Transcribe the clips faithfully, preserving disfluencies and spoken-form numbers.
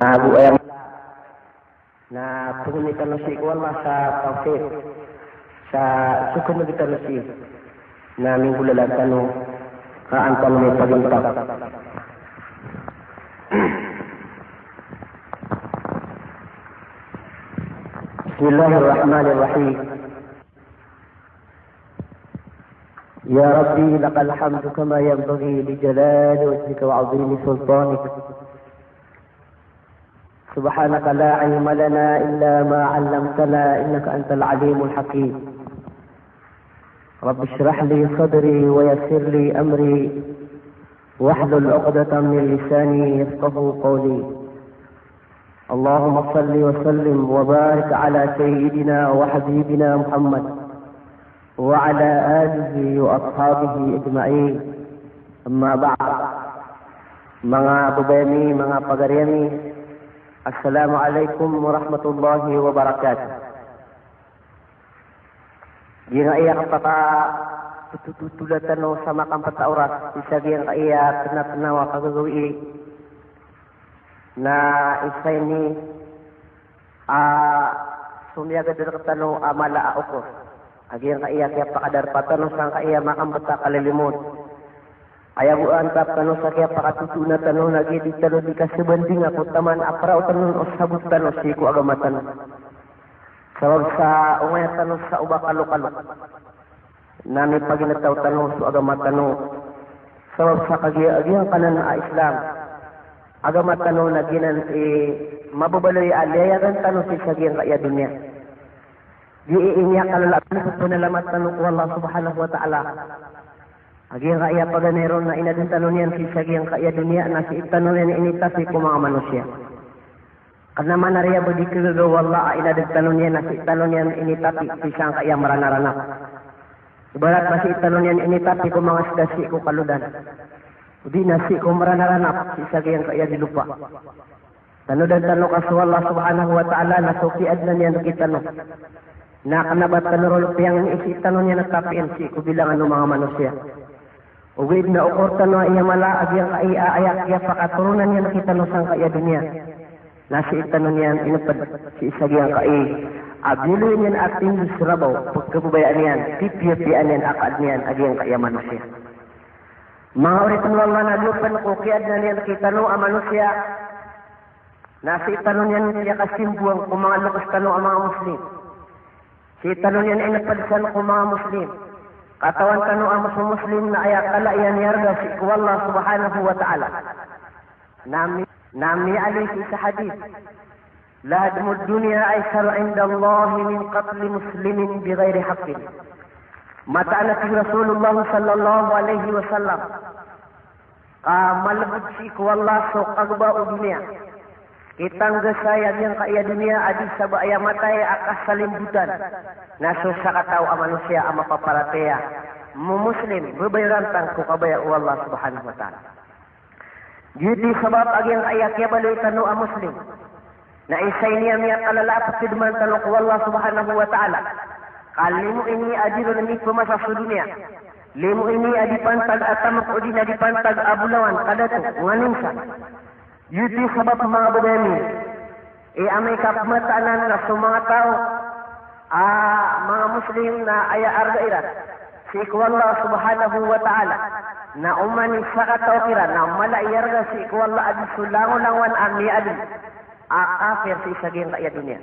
Ago aya na pangni tano sii ko Allah sa tawfiq, sa sokan tano sii na minggolalan tano ka an tano mipagintap. بسم الله الرحمن الرحيم. يا ربي لك الحمد كما ينبغي لجلال وجهك وعظيم سلطانك. سبحانك لا علم لنا إلا ما علمتنا إنك أنت العليم الحكيم. رب اشرح لي صدري ويسر لي أمري واحلل عقدة من لساني يفقهوا قولي. اللهم صل وسلم وبارك على سيدنا وحبيبنا محمد وعلى آله وأصحابه أجمعين. أما بعد. Manga babay ami, manga pagari ami, assalamu alaikum warahmatullahi wabarakatuh. Giyangkaya kapakatotola tano sa makampet a oras, isa giyangkaya tnatnaw a kagagawii na isa ini a somiyagad rktano a mala a okor a giyangkaya kiyapakadarpa tano sangkaya makambet a kalilimod. Aya bo a antap tano sa kiyapakatotoona tano na giya di tano di kasabandinga ko taman a praotan o sabot tano sii ko agama tano. Sabap sa ongaya tano sa oba kalokalo na mipaginetaw tano so agama tano. Sabap sa kagiya a giyangkanan a Islam, agama tano na giyanan i mababaloy a liyayagan tano sii sa giyangkaya doniya. Di i-, iniyakalala a pnalamat tano ko Allah Subhanahu wa Ta'ala. A giyangkaya paganay ron na inadn tano niyan sii sa giyangkaya doniya na sii tano niyan initapi ko manga manosiya. Kna manariya bo di kagagaw o Allah a inadn tano niyan na sii tano niyan initapi sii sangkaya maranaranap. Ibarat na sii tano niyan initapi ko manga sda sii ko kalodan, odi na sii ko maranaranap sii sa giyangkaya di lopa. Tanodan tano ka so Allah Subhanahu wa Ta'ala na so kiyaadna niyan rkitano na kna ba tano ron piyangni sii tano niyan tapiin sii ko bilangan o manga manosiya. Ogaid na okor tano a aya mala a giyangkaya a aya kiyapakatoronan iyan rkitano sangkaya doniya na sii tano niyan inpd sii sa giyangkaya a biyaloy niyan a tindg sa rabaw, pkhababayaan iyan, pipiyapiyaan iyan a kaadn iyan a giyangkaya manosiya. Manga oripn o Allah, na giyoto pn ko kiyaadna niyan rkitano a manosiya na sii tano niyan iyakasimbowang ko manga loks tano a manga Muslim. Sii tano niyan inpd san ko manga Muslim. Katawan tano a so Muslim na aya kala iyan i arga sii ko Allah Subhanahu wa Ta'ala. Na mi-, na miyaaloy sii sa hadith, "Lahadmud dunya aysar indallahi min qatli muslimin bighayri haqqin." Mataan a tig o Rasulullah sallallahu alaihi wasallam, ka malbod sii ko Allah so kagba o doniya. Kitanggasay a giyangkaya doniya a di sa ba aya matay a kasalimbotan na so sakataw a manosiya a mapaparatiyaya, mo-Muslim, babayran tano ko kabaya o Allah Subhanahu wa Ta'ala. Giyoto i sabap a giyangkaya kiyabaloy tano a Muslim na isa ini a miyakalala a pkidman tano ko Allah Subhanahu wa Ta'ala. Ka limo ini a di ron mipmasa so doniya. Limo ini a di pantag a tamok odi na di pantag a bolawan, kadato, nganin sa. Giyoto i sabap, manga babay ami, i amay ka pmataan anan na so manga taw a manga Muslim na aya arga iran sii ko Allah Subhanahu wa Ta'ala na oman i sakataw kiran na mala i arga sii ko Allah a di so langolangowan a miyaadn a kafir sii sa giyangkaya doniya.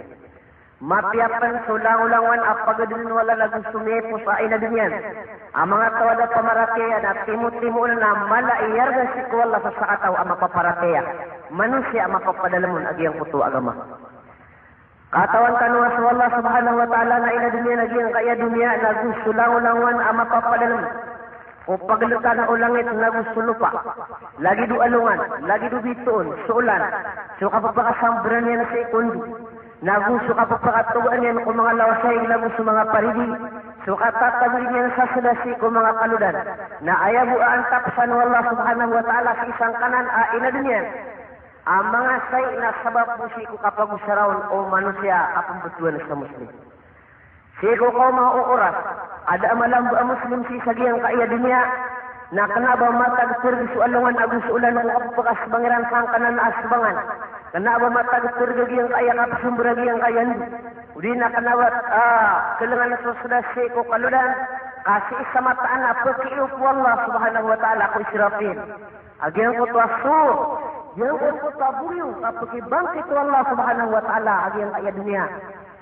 Mapiya pn so langolangowan a pagadn o Allah nago so miyaipos a inadn iyan a manga taw a da pamaratiyaya na timotimo on na mala i arga sii ko Allah sa sakataw a mapaparatiyaya, manosiya a mapapadalm on a giyangkoto a agama. Katawan tano a so Allah Subhanahu wa Ta'ala na inadn iyan a giyangkaya doniya nago so langolangowan a mapapadalm ko pagltan o langit nago so lopa, lagid o alongan, lagid o bitoon, so olan, so kapapakasambrn iyan sii ko ndo, nago so kapapakatogaan iyan ko manga lawasayg nago so manga paridi, so katatagoy niyan sa sda sii ko manga kalodan. Na aya bo a antap san o Allah Subhanahu wa Ta'ala sii sangkanan a inadn iyan a manga sai na sabap bo sii ko kapagosara on o manosiya a pmbtowan sa Muslim. Sii ko kawma o oras a da a malambo a Muslim sii sa giyangkaya doniya, na kna ba matag trg so alongan ago so olan ko kapapakasbang iran sangkanan a sbangan. Kena a ba matag tereg a giyangkaya kapsombor a giyangkaya ndo. O di na kena a ba, ah, kelengan so sda sii ko kalodan, ka sii sa mataan a pekiiyop o Allah subhanahu wa ta'ala ko Israfil. A giyangkoto a sur, giyangkoto a boriyo, ka pekibangkit o Allah subhanahu wa ta'ala a giyangkaya doniya.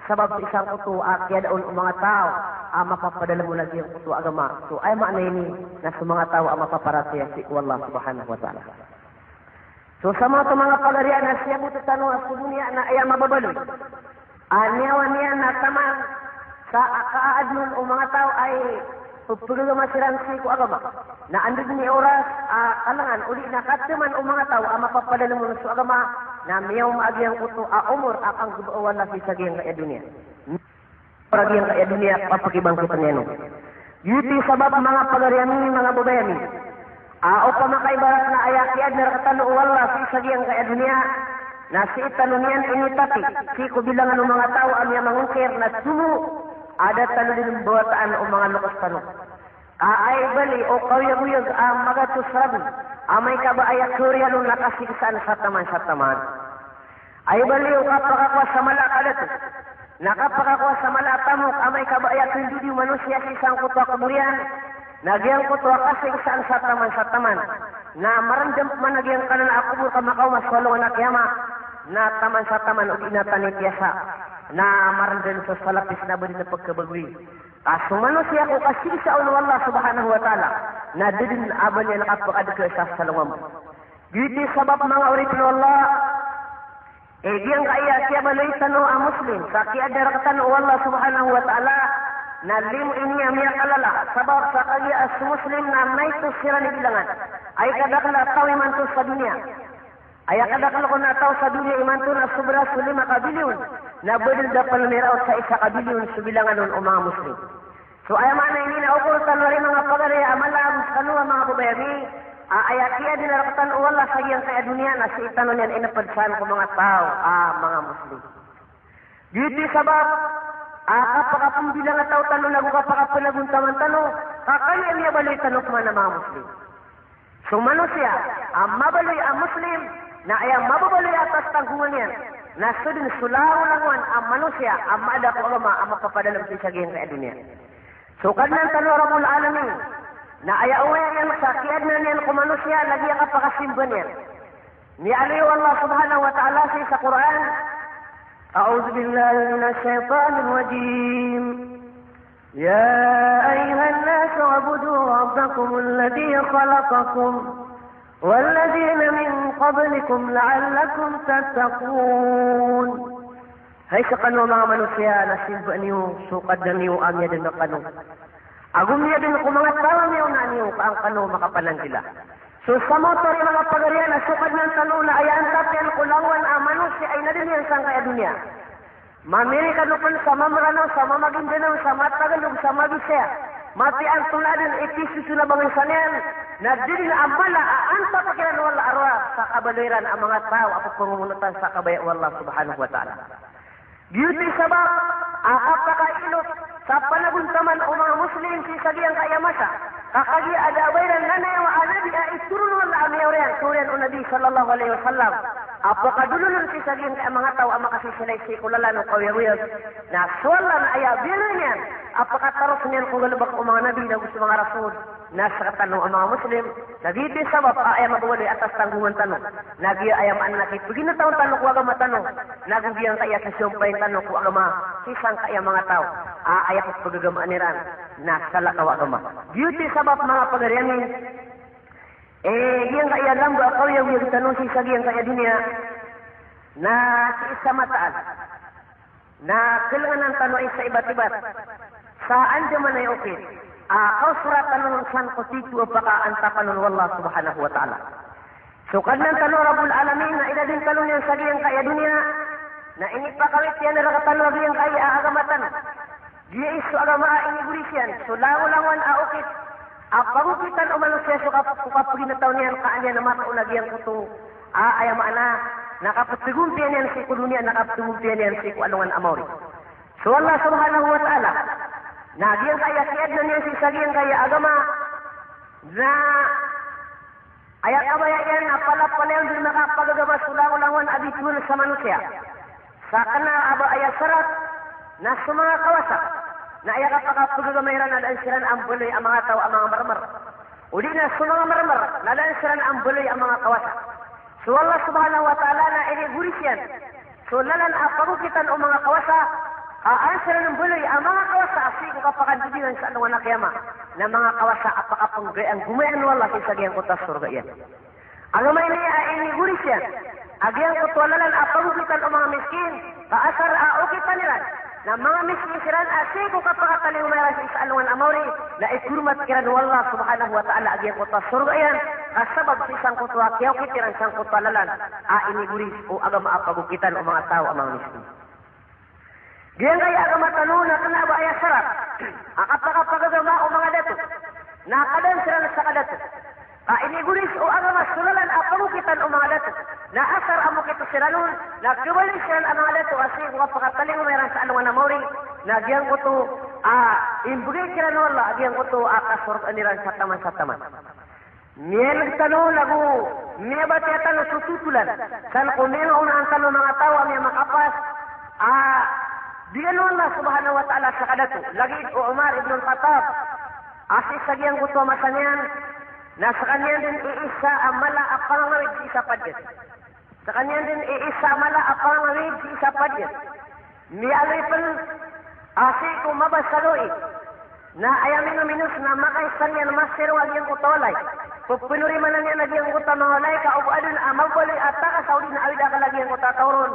Sabap sii sangkoto a kiyada on o manga taw a mapapadalem on a giyangkoto a agama. So aya maana ini na so manga taw a mapaparatiyaya sii ko Allah subhanahu wa ta'ala. So samanoto manga pagari a na siyabot tano a so doniya na aya mababaloy a niyawa niyan na taman sa a kaaden on o manga taw a ipegagama siran sii ko agama. Na anda den i oras a kalangan, o di na kataman o manga taw a mapapadalem on so agama, na miyaoma a giyangkoto a omor a kanggobaa o Allah sii sa giyangkaya doniya. Para giyangkaya doniya, kapekibangkiten iyan on. Giyoto i sabap manga pagari ami, manga babay ami, a opama ka ibarat na aya kiyaadna rektano o Allah sii sa giyangkaya doniya, na sii tano niyan initati sii ko bilangan o manga taw a miyamangongkir na tomo a da tano den mbawataan o manga loks tano. Ka aya bali o kaoyagoyag a magatos ragon amay ka ba aya khaoriyan on na kasiksaan sa taman sa taman. Aya bali o kapakakowa sa mala a kadato, na kapakakowa sa mala a tamok amay ka ba aya kandodi o manosiya sii sangkoto a kobor iyan, na giyangkoto a kasiksaan sa taman sa taman. Na marendem man a giyangkanan a kobor ka makaoma so alongan a kiyama, na taman sa taman o di na tanitiyasa. Na marendem so salapis na ba den a pekhabagoy. Ka so manosiya ko kasiksa on o Allah subhanahu wa ta'ala, na da den a ba niyan kapekadeka sa salongan. Giyoto i sabap manga oripen o Allah, e, giyangkaya kiyabaloy tano a Muslim, sa kiyaadna rektano o Allah subhanahu wa ta'ala, na limo ini a miyakalala, sabap sa kagiya a so Muslim na maito siran i bilangan. Aya kadakel a taw imanto sa doniya. Aya kadakel kon a taw sa doniya imanto na sobra so lima ka bilyon, na ba den da pelmiraot sa isa ka bilyon so bilangan on o manga Muslim. So aya maana ini na okor tano ari manga pagari a mala a bo sekano a manga babay ami, a aya kiyaadna rektano o Allah sa giyangkaya doniya na sii tano niyan ineped san ko manga taw a manga Muslim. Giyoto i sabap a kapakapembilangataw tano nago kapakapelagontaman tano, ka kagiya miyabaloy tano pman a manga Muslim. So manosiya a mabaloy a Muslim, na aya mababaloy a atas tanggongan iyan, na so den so langolangowan a manosiya a maada ko agama a mapapadalem sii sa giyangkaya doniya. So Kadnan tano a Rabbul Alamin, na aya oway iyan sa kiyaadna niyan ko manosiya lagid a kapakasimba niyan. Miyaaloy o Allah subhanahu wa ta'ala sii sa Qur'an, أعوذ بالله من الشيطان الرجيم. يا أيها الناس اعبدوا ربكم الذي خلقكم والذين من قبلكم لعلكم تتقون. Hay sekano a manga manosiya, na simba niyo so Kadnan iyo a miyaden rekano ago miyaden ko manga taw a miyaona niyo, ka an kano makapananggila. So samanoto ari manga pagari a na so Kadnan tano na aya antap iyan ko langowan a manosiya a inadn iyan sangkaya doniya. Mamirikan o pen sa mameranaw, sa mamagindenaw, sa matagalog, sa mabisaya. Mati antonaa den i pisoson a bangnsa niyan, na di den a mala a antap kiran o Allah a rowar sa kabaloy ran a manga taw a pepengomonotan sa kabaya o Allah subhanahu wa ta'ala. Giyoto i sabap a kapakailot sa panagontaman o manga Muslim sii sa giyangkaya masa. Ka kagiya a da a ba iran nanaywa a nabi a itoron o Allah a miyaoriyan, kaoriyan o Nabi sallallahu alaihi wasallam, a pakadololon sii sa giyangkaya manga taw a makasisilay sii ko lalan o kaoyagoyag. Na so Allah na aya biyaloy niyan a pakataros niyan ko galebek o manga nabi nago so manga rasul. Na sekatano a manga Muslim, na giyoto i sabap a aya mababaloy a atas tanggongan tano na giya aya maana na kipeginetaw tano ko agama tano, nago giyangkaya kisompayin tano ko agama sii sangkaya manga taw a aya pepegagamaan iran na salakaw a agama. Giyoto i sabap manga pagari ami, e, giyangkaya lamba a kaoyagoyag tano sii sa giyangkaya doniya na sii sa mataan na kelenganan tano i sa ibat-ibat sa andamanaya a okit a kaosora tano ron san ko tito a pakaantapan on o Allah subhanahu wa ta'ala. So Kadnan tano a Rabbul Alamin na inadn tano niyan sa giyangkaya doniya na inipakawit iyan rektano a giyangkaya a agama tano. Giya i so agama a inigoris iyan so langolangowan a okit a pagokitan o manosiya so kap-, ko kapeginetaw niyan ka an iyan a mataw na giyangkoto a aya maana na kapetegompiya niyan sii ko doniya, na kapetegompiya niyan sii ko alongan a maori. So Allah subhanahu wa ta'ala na giyangkaya kiyaadna niyan sii sa giyangkaya agama na Aya kabaya iyan na palapalaya on dn makapagagama so langolangon a bitowan sa manosiya. Sa kna a ba aya sarat na so manga kawasa na aya kapakapagagama iran na da dn siran a mbaloy a manga taw a manga mrmr. O di na so manga mrmr na da dn siran a mbaloy a manga kawasa. So Allah subhanahu wa ta'ala na inigoris iyan so lalan a pagokitan o manga kawasa, ka an siran mbaloy a manga kawasa a sii ko kapakandod iran sa alongan a kiyama na manga kawasa a pakapnggay a ngomayaan o Allah sii sa giyangkoto a sorga iyan. Agama ini a inigoris iyan a giyangkoto a lalan a pagokitan o manga miskin, ka asar a okitan iran na manga miskin siran a sii ko kapakatalingoma iran sii sa alongan a maori, na ikormat kiran o Allah subhanahu wa ta'ala a giyangkoto a sorga iyan, ka sabap sii sangkoto a kiyaokit iran sangkoto a lalan a inigoris o agama a pagokitan o manga taw a manga miskin. Giyangkaya agama tano na kna a ba aya sarat a kapakapagagama o manga dato na ka da dn siran sa kadato. Ka inigoris o agama so lalan a pagokitan o manga dato na asar a mokit siran on na khabaloy siran a manga dato a sii ko kapakatalingoma iran sa alongan a maori, na giyangkoto a imbgay kiran o Allah a giyangkoto a kasorgaan iran sa taman sa taman. Miyailg tano nago miyabatiya tano so totolan san ko miyangaonaan tano manga taw a miyamakapas a bigan o Allah subhanahu wa ta'ala sa kadato, lagid o Umar ibn al-Khattab, a sii sa giyangkoto a masa niyan na skaniyan dn i isa a mala a pangangawid sii sa padiyan. Skaniyan dn i isa a mala a pangangawid sii sa padiyan. Miyaaloy pn a sii ko mabasa loi na aya minominos na makaisa niyan masirong a giyangkoto a walay. Pphanorimanan iyan a giyangkoto a manga walay ka o ba adn a mabaloy a takasa odi na awid a akal a giyangkoto a taw ron,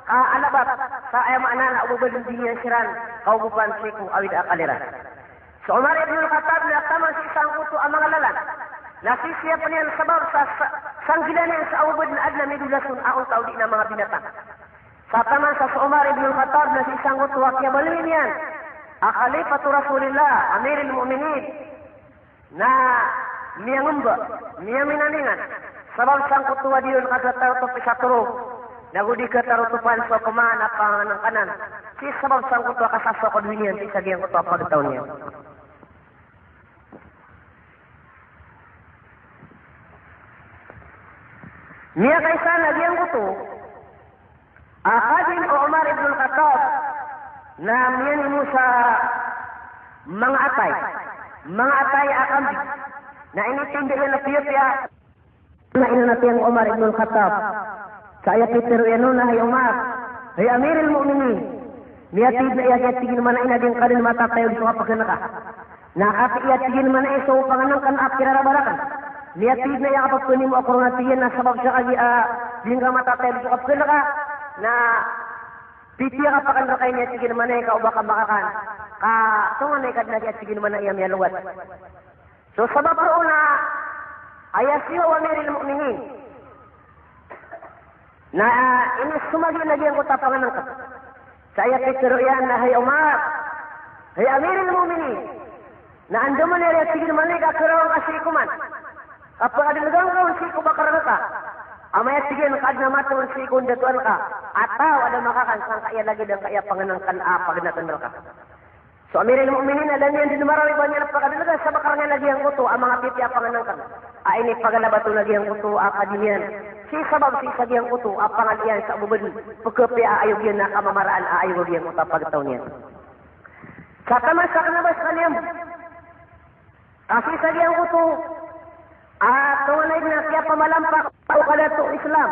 ka a labat sa aya maana na o ba adn di niyan siran kaogopan sii ko awid a akal iran. So Umar ibn al-Khattab na taman sii sangkoto a manga lalan na sisiyapn iyan sabap sa, sa sanggilaan iyan sa o ba adn a adn a midolas on a onta odi na manga binatang. Sa taman sa so Umar ibn al-Khattab na sii sangkoto a kiyabaloy niyan a Khalifatu Rasulillah, Amiril Mu'minin, na miyangamba, miyaminaningan, sabap sangkoto a di on katharo-tharotopi sa toro, nago di katharotopan so pman a pangnngknan, sii sabap sangkoto a kasasokod niyan sii sa giyangkoto a pagtaw niyan. Miyakaisa na giyangkoto a kadin o Umar ibn al-Khattab na miyanimo sa manga atay, manga atay a kambing, na initinda iyan a piyapiya. Na inanap iyan o Umar ibn al-Khattab sa aya pitharo iyan on a, hay Umar, hay Amiril Mu'minin, miyatid na aya, tig iyan, mana i na di ngka dn matatayon so kapkhan'g ka. Na katii, tig iyan, mana i so pangnngkn a kiraraba rakn. Miyatid na aya kapakhanimo ako ron, tig iyan, na sabap sa kagiya di ngka matatayon so kapkhan'g ka, na piti a kapakn rka ini, tig iyan, mana i ka o ba ka makakan. Ka tonganay ka dn a, tig iyan, mana i a miyalowat. So sabap roo na aya siyowa o Amiril Mu'minin na, ah, inisomagi na giyangkoto a pangnngkn. Sa aya pitharo iyan na, hay Umar, hay Amiril Mu'minin, na andamanaya, tig iyan, mana i ka karawan ka sii ko man, kapakadlgan ka on sii ko bakr rka, amay, tig iyan, ka adn a matoon sii ko ndatoan ka a taw a da makakan sangkaya lagid angkaya pangnngkn a pagnngkn rka. So Amiril Mu'minin, na da niyan dn marawi ba niyan pakadlgan sa bakr niyan a giyangkoto a manga pipiya a pangnngkn a inipaglalabat on a giyangkoto a kadi niyan, sii sabap sii sa giyangkoto a pangal iyan sa o ba dn pkhapiya a ayog iyan a kamamaraan a ayog a giyangkoto a pagtaw niyan. Sa taman sa kna ba skaniyan, ka sii sa giyangkoto a tonganay na kiyapamalampak o kadato o Islam,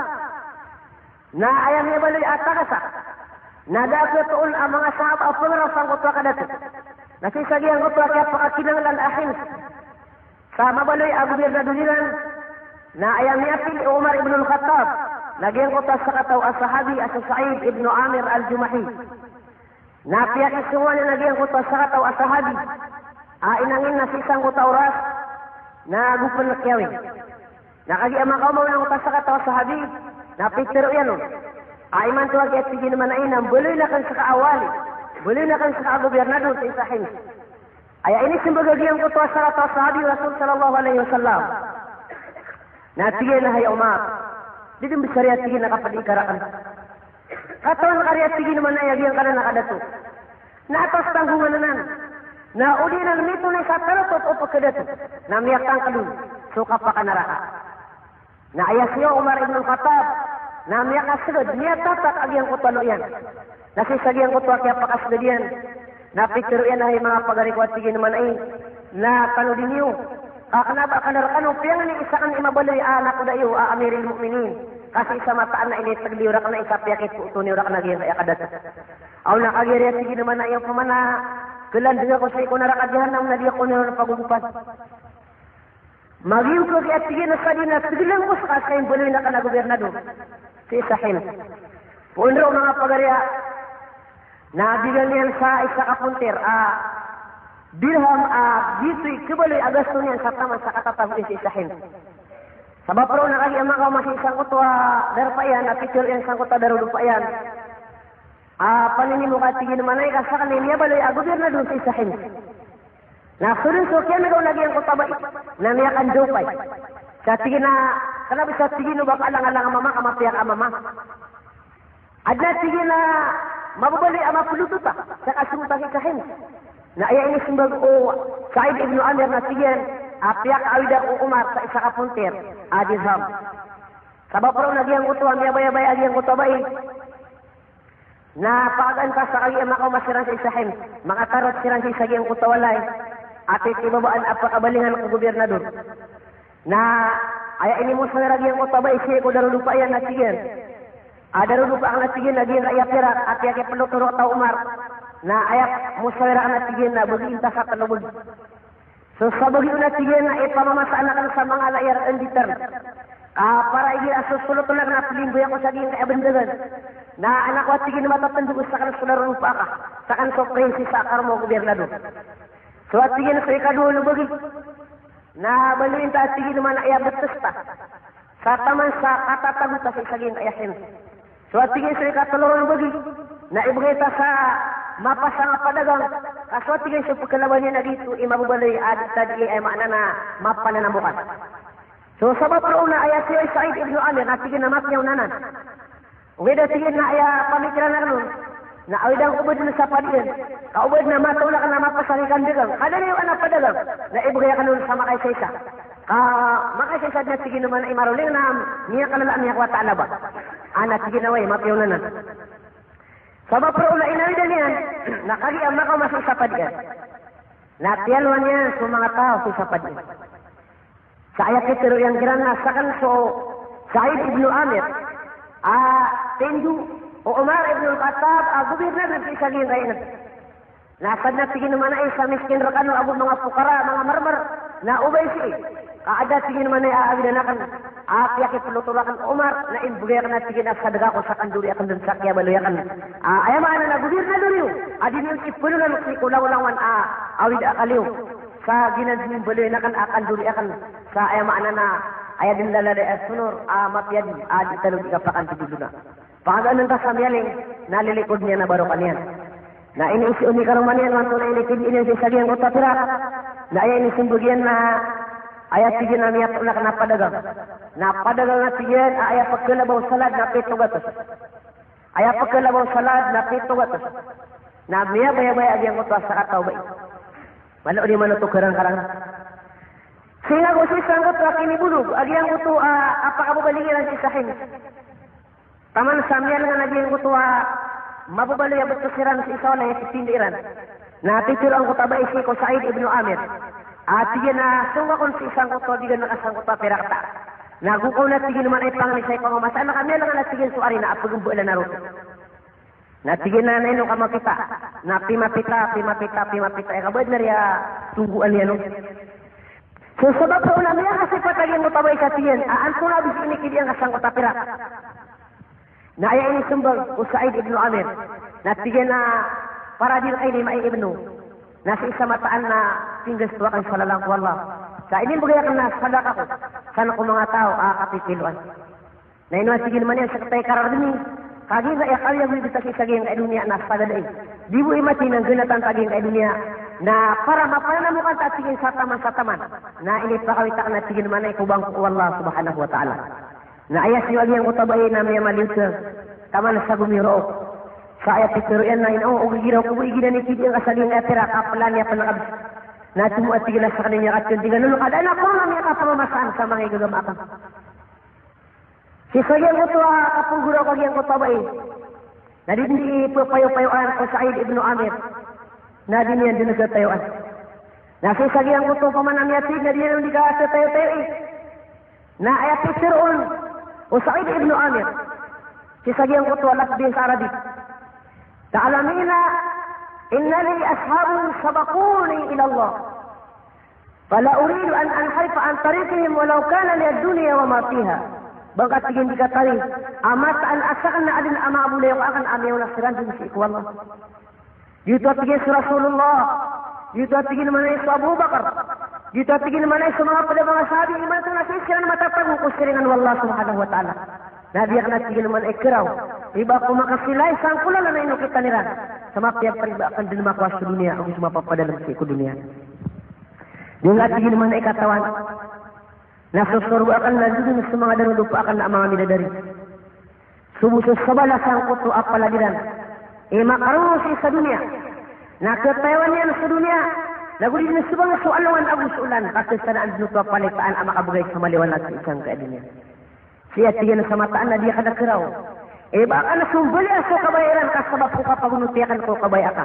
na aya miyabaloy a takasa na da a khatoon a manga sahaba a pngra sangkoto a kadato. Na sii sa giyangkoto a kiyapakakinanglan a Hims sa mabaloy a gobirnador iran, na aya miyapili o Umar ibn al-Khattab na giyangkoto a sakataw a sahabi a so Sa'id ibn Amir al-Jumahi. Na piyakisongowan iyan a giyangkoto a sakataw a sahabi a inangin na sii sangkoto a oras na go pn kiyawi. Na kagiya makaoma on angkoto a sakataw a sahabi, na pitharo iyan on a imanto a giya, tig iyan, mana i na mbaloyn akn ska a wali, mbaloyn akn ska a gobirnador sii sa Hims. Aya inismbag a giyangkoto a sakataw a sahabi o Rasul sallallahu alaihi wasallam, na tig iyan a, hay Umar, di dn bsar iyan, tig iyan, a kapd-ikar akn. Katawan ka riya, tig iyan, mana i a giyangkanan a kadato na atas tanggongan anan, na o di anan mitonay sa tarotop o pkhadato, na miyatangkd on so kapakanaraka. Na aya si Umar ibn Khattab na miyakasgad, miyatatak a giyangkoto a lo iyan. Na sii sa giyangkoto a kiyapakasgad iyan na pitharo iyan a, hay manga pagari ko, a tig iyan man ai, na tanodi niyo ka kna ba kna rkano piyangni isa kn i mabaloy a nakoda iyo a Amiril Mu'minin. Ka sii sa mataan na initgl iyo rakn a isa, piyakipoto niyo rakn a giyangkaya kadato. Aw na kagiya, a tig iyan man ai, opama na klandnga ko sii ko naraka jahannam na di ako niyo pagogopan. Magiyoka ki, a tig iyan, sa di na tglang ko ska sa imbaloyn akn a gobernador sii sa Hims. Poon roo, manga pagari, a na bigan iyan sa isa ka pontir a dirham a giyoto i khabaloy a gasto niyan sa taman sa katatago iyan sii sa Hims. Sabap roo na kagiya makaoma sii sangkoto a darpa iyan, a pitharo iyan sangkoto a darodopa iyan a paninimo ka, a tig iyan man ai, ka sakn i miyabaloy a gobernador sii sa Hims. Na so dn so kiyanagaw na giyangkoto a bai na miyakandaopay. Sa tig iyan a, kna ba sa tig iyan o ba kaalangalang a mama ka mapiya ka a mama. Adn a tig iyan a mababaloy a maplotoa sa kasong ta sii sa Hims. Na aya inismbag o Sa'id ibn Amir na tig iyan a piyakaawida ko o Umar sa isa ka pontir a dirham. Sabap roo na giyangkoto a miyabayabaya a giyangkoto a bai na pagaan ka sa kagiya makaoma siran sii sa Hims, makatarot siran sii sa giyangkoto a walay a titibabaan a pakabalingan ko gobernador. Na aya inimosawira giyangkoto a bai sii ko darodopa iyan na tig iyan a, darodopa akn, a tig iyan, a giyangkaya pirak a piyakiplotoro ta o Umar, na aya mosawira akn, a tig iyan, na bagiin ta sa tlo bagi. So sabagi on, a tig iyan, na ipamamasaan akn sa manga layar a nditar. Ka para igira so solot on akn na plimboy ako sa giyangkaya bandagan, na anak ko, a tig iyan, na matatndg ko sakn so darodopa aka, sakn so prinsesa a karoma o gobernador. So, a tig iyan, so ikadowa on a bagi na baloyin ta, a tig iyan, man aya bts ta sa taman sa katatago ta sii sa giyangkaya Hims. So, a tig iyan, so ikatlo ron a bagi na ibgay ta sa mapasang a padagang. Ka so, a tig iyan, so pkhlawan iyan a giyoto i mababaloy a di ta di, aya maana na mapananamokan. So sabap roo na aya si Sa'id ibn Amir na tig iyan a mapiya on anan. Ogaid, a tig iyan, na aya pamikiran akn on na awidan ko o ba dn sa padiyan, ka o ba dn a mataw akn a mapasang i kandagang, ka da niyo ana padagang, na ibgay akn on sa makaisaisa. Ka makaisaisa dn, a tig iyan, man ai maroling na miyakalala a miyakowa ta a laba. Ana, tig iyan, a way, mapiya on anan. Sabap roo na inawidan iyan, na kagiya makaoma sii sa padiyan na tiyalowan iyan so manga taw sii sa padiyan. Sa aya pitharo iyan kiran na sakn so Sa'id ibn Amir a tindo o Umar ibn al-Khattab a gobernador sii sa giyangkaya ingd. Na sadn, a tig iyan, man ai sa miskin rkano ago manga pokara, manga marmar, na o ba sii ka adn, a tig iyan, man ai a awidan akn a piyakiplotoro akn o Umar, na imbgay akn, a tig iyan, a sadka ko sa kandori akn dn sa kiyabaloy akn a, aya maana na, gobernador iyo a di niyo ipnlolalo sii ko langolangon a awid a akal iyo sa giyanan dn imbaloy akn a kandori akn sa, aya maana na, aya dn laladay a sonor a mapiya dn a di tano di kapakantitidona. Pakagaan ta sa miyaling na lilikod niyan a barokan iyan. Na iniisi on i karoma niyan, antonaa i inikid iyan sii sa giyangkoto a pirak. Na aya inismbag iyan na aya, tig iyan, a miyatoon akn a padagang. Na padagang, a tig iyan, a aya pkhalaba o salad na pito gatos. Aya pkhalaba o salad na pito gatos. Na miyabayabaya a giyangkoto a sakataw a bai. Malo di manoto karangkarang. Sii nga ko sii sangkoto a kinibolog a giyangkoto a, a pakababaling iran sii sa Hims. Taman sa miyalingan a giyangkoto a mababaloy a btos iran sii sa walay a titindg iran, na pitharo angkoto a bai sii ko Sa'id ibn Amir a tig iyan a song ka kon sii sangkoto a di ka nakasangkoto a pirak ta. Na go ka on, a tig iyan, man ai pangni sa ipamamasa na ka miyalingan, a tig iyan, so ari na a pagmbaalan a roto. Na tig iyan a, na ino ka mapita? Na pimapita, pimapita, pimapita. Aya kabadn a riya tonggoan iyan on. So sabap roo na miyakasipat a giyangkoto a bai sa tig iyan a antonaa bs i inikid iyan ka sangkoto a pirak. Na aya inismbag o Sa'id ibn Amir na tig iyan a, para di rka ini maibno na sii sa mataan na pinggasto akn sa lalan ko Allah. Sa inimbgay akn na sadaka ko san ko manga taw a kapipiloan. Na ino, a tig iyan, man iyan, sktay karardmi, kagiya aya kawiyagoyag ta sii sa giyangkaya doniya na sagad ai. Di bo i mati na nggnatan ta giyangkaya doniya. Na para mapananamokan ta, a tig iyan, sa taman sa taman na inipakawit akn, a tig iyan, man ai ko bangko o Allah subhanahu wa ta'ala. Na aya siyo a giyangkoto a bai na miyamaliyo ta taman sa gomirook. Sa aya pitharo iyan na ino, o giraw ko bo igiya na inikid iyan ka sa giyangkaya pirak a pla niyan pn a kabs. Na tomo, a tig iyan, a sakn i miyakatiyong, tig iyan, na ino ka da na ko na miyakapamamasaan sa manga igagama akn. Sii sa giyangkoto a kapnggora ko giyangkoto a bai, na di niyan di ppayopayoan ko Sa'id ibn Amir, na di niyan dn katayoan. Na sii sa giyangkoto pman a miyathay na di niyan di katatayotayoai. Na aya pitharo on o Sa'id ibn Amir sii sa giyangkoto a lafdh sa Arabi: "Ta'lamina inna li ashaban sabaquni ila Allah. Fala uridu an anharifa an tariqihim walau kana li ad-dunya wa ma fiha." Ba ngka, tig iyan, di katawi a mataan a sakn na adn a manga bolayoka akn a miyaona siran dn sii ko Allah. Giyoto a tig iyan so Rasulullah, giyoto a tig iyan mambo so Abu Bakar, giyoto a tig iyan mambo so manga pd a manga sahabi, imanto na sii siran matatago ko siringan o Allah subhanahu wa ta'ala. Na di akn, a tig iyan mambo, keraw i ba ko makasilay sangkoto a lalan a inokitan iran sa mapiya pn i ba akn dn makowa so doniya ago so mapapadalm sii ko doniya. Di ngka, a tig iyan mambo, katawan na so sorga akn na dn so manga darodopa akn a manga bidadari. So bo so sabala sangkoto a palad iran i makarorong sii sa doniya, na katayawan iyan so doniya, na go di dn sabang so alongan ago so olan, ka khasanaan dn oto a palitaan a makabgay sa maliwanag sii sangkai a doniya. Sii, a tig iyan, sa mataan na di akn keraw i ba akn sombalin so kabaya iran ka sabap ko kapagonoti akn ko kabaya aka.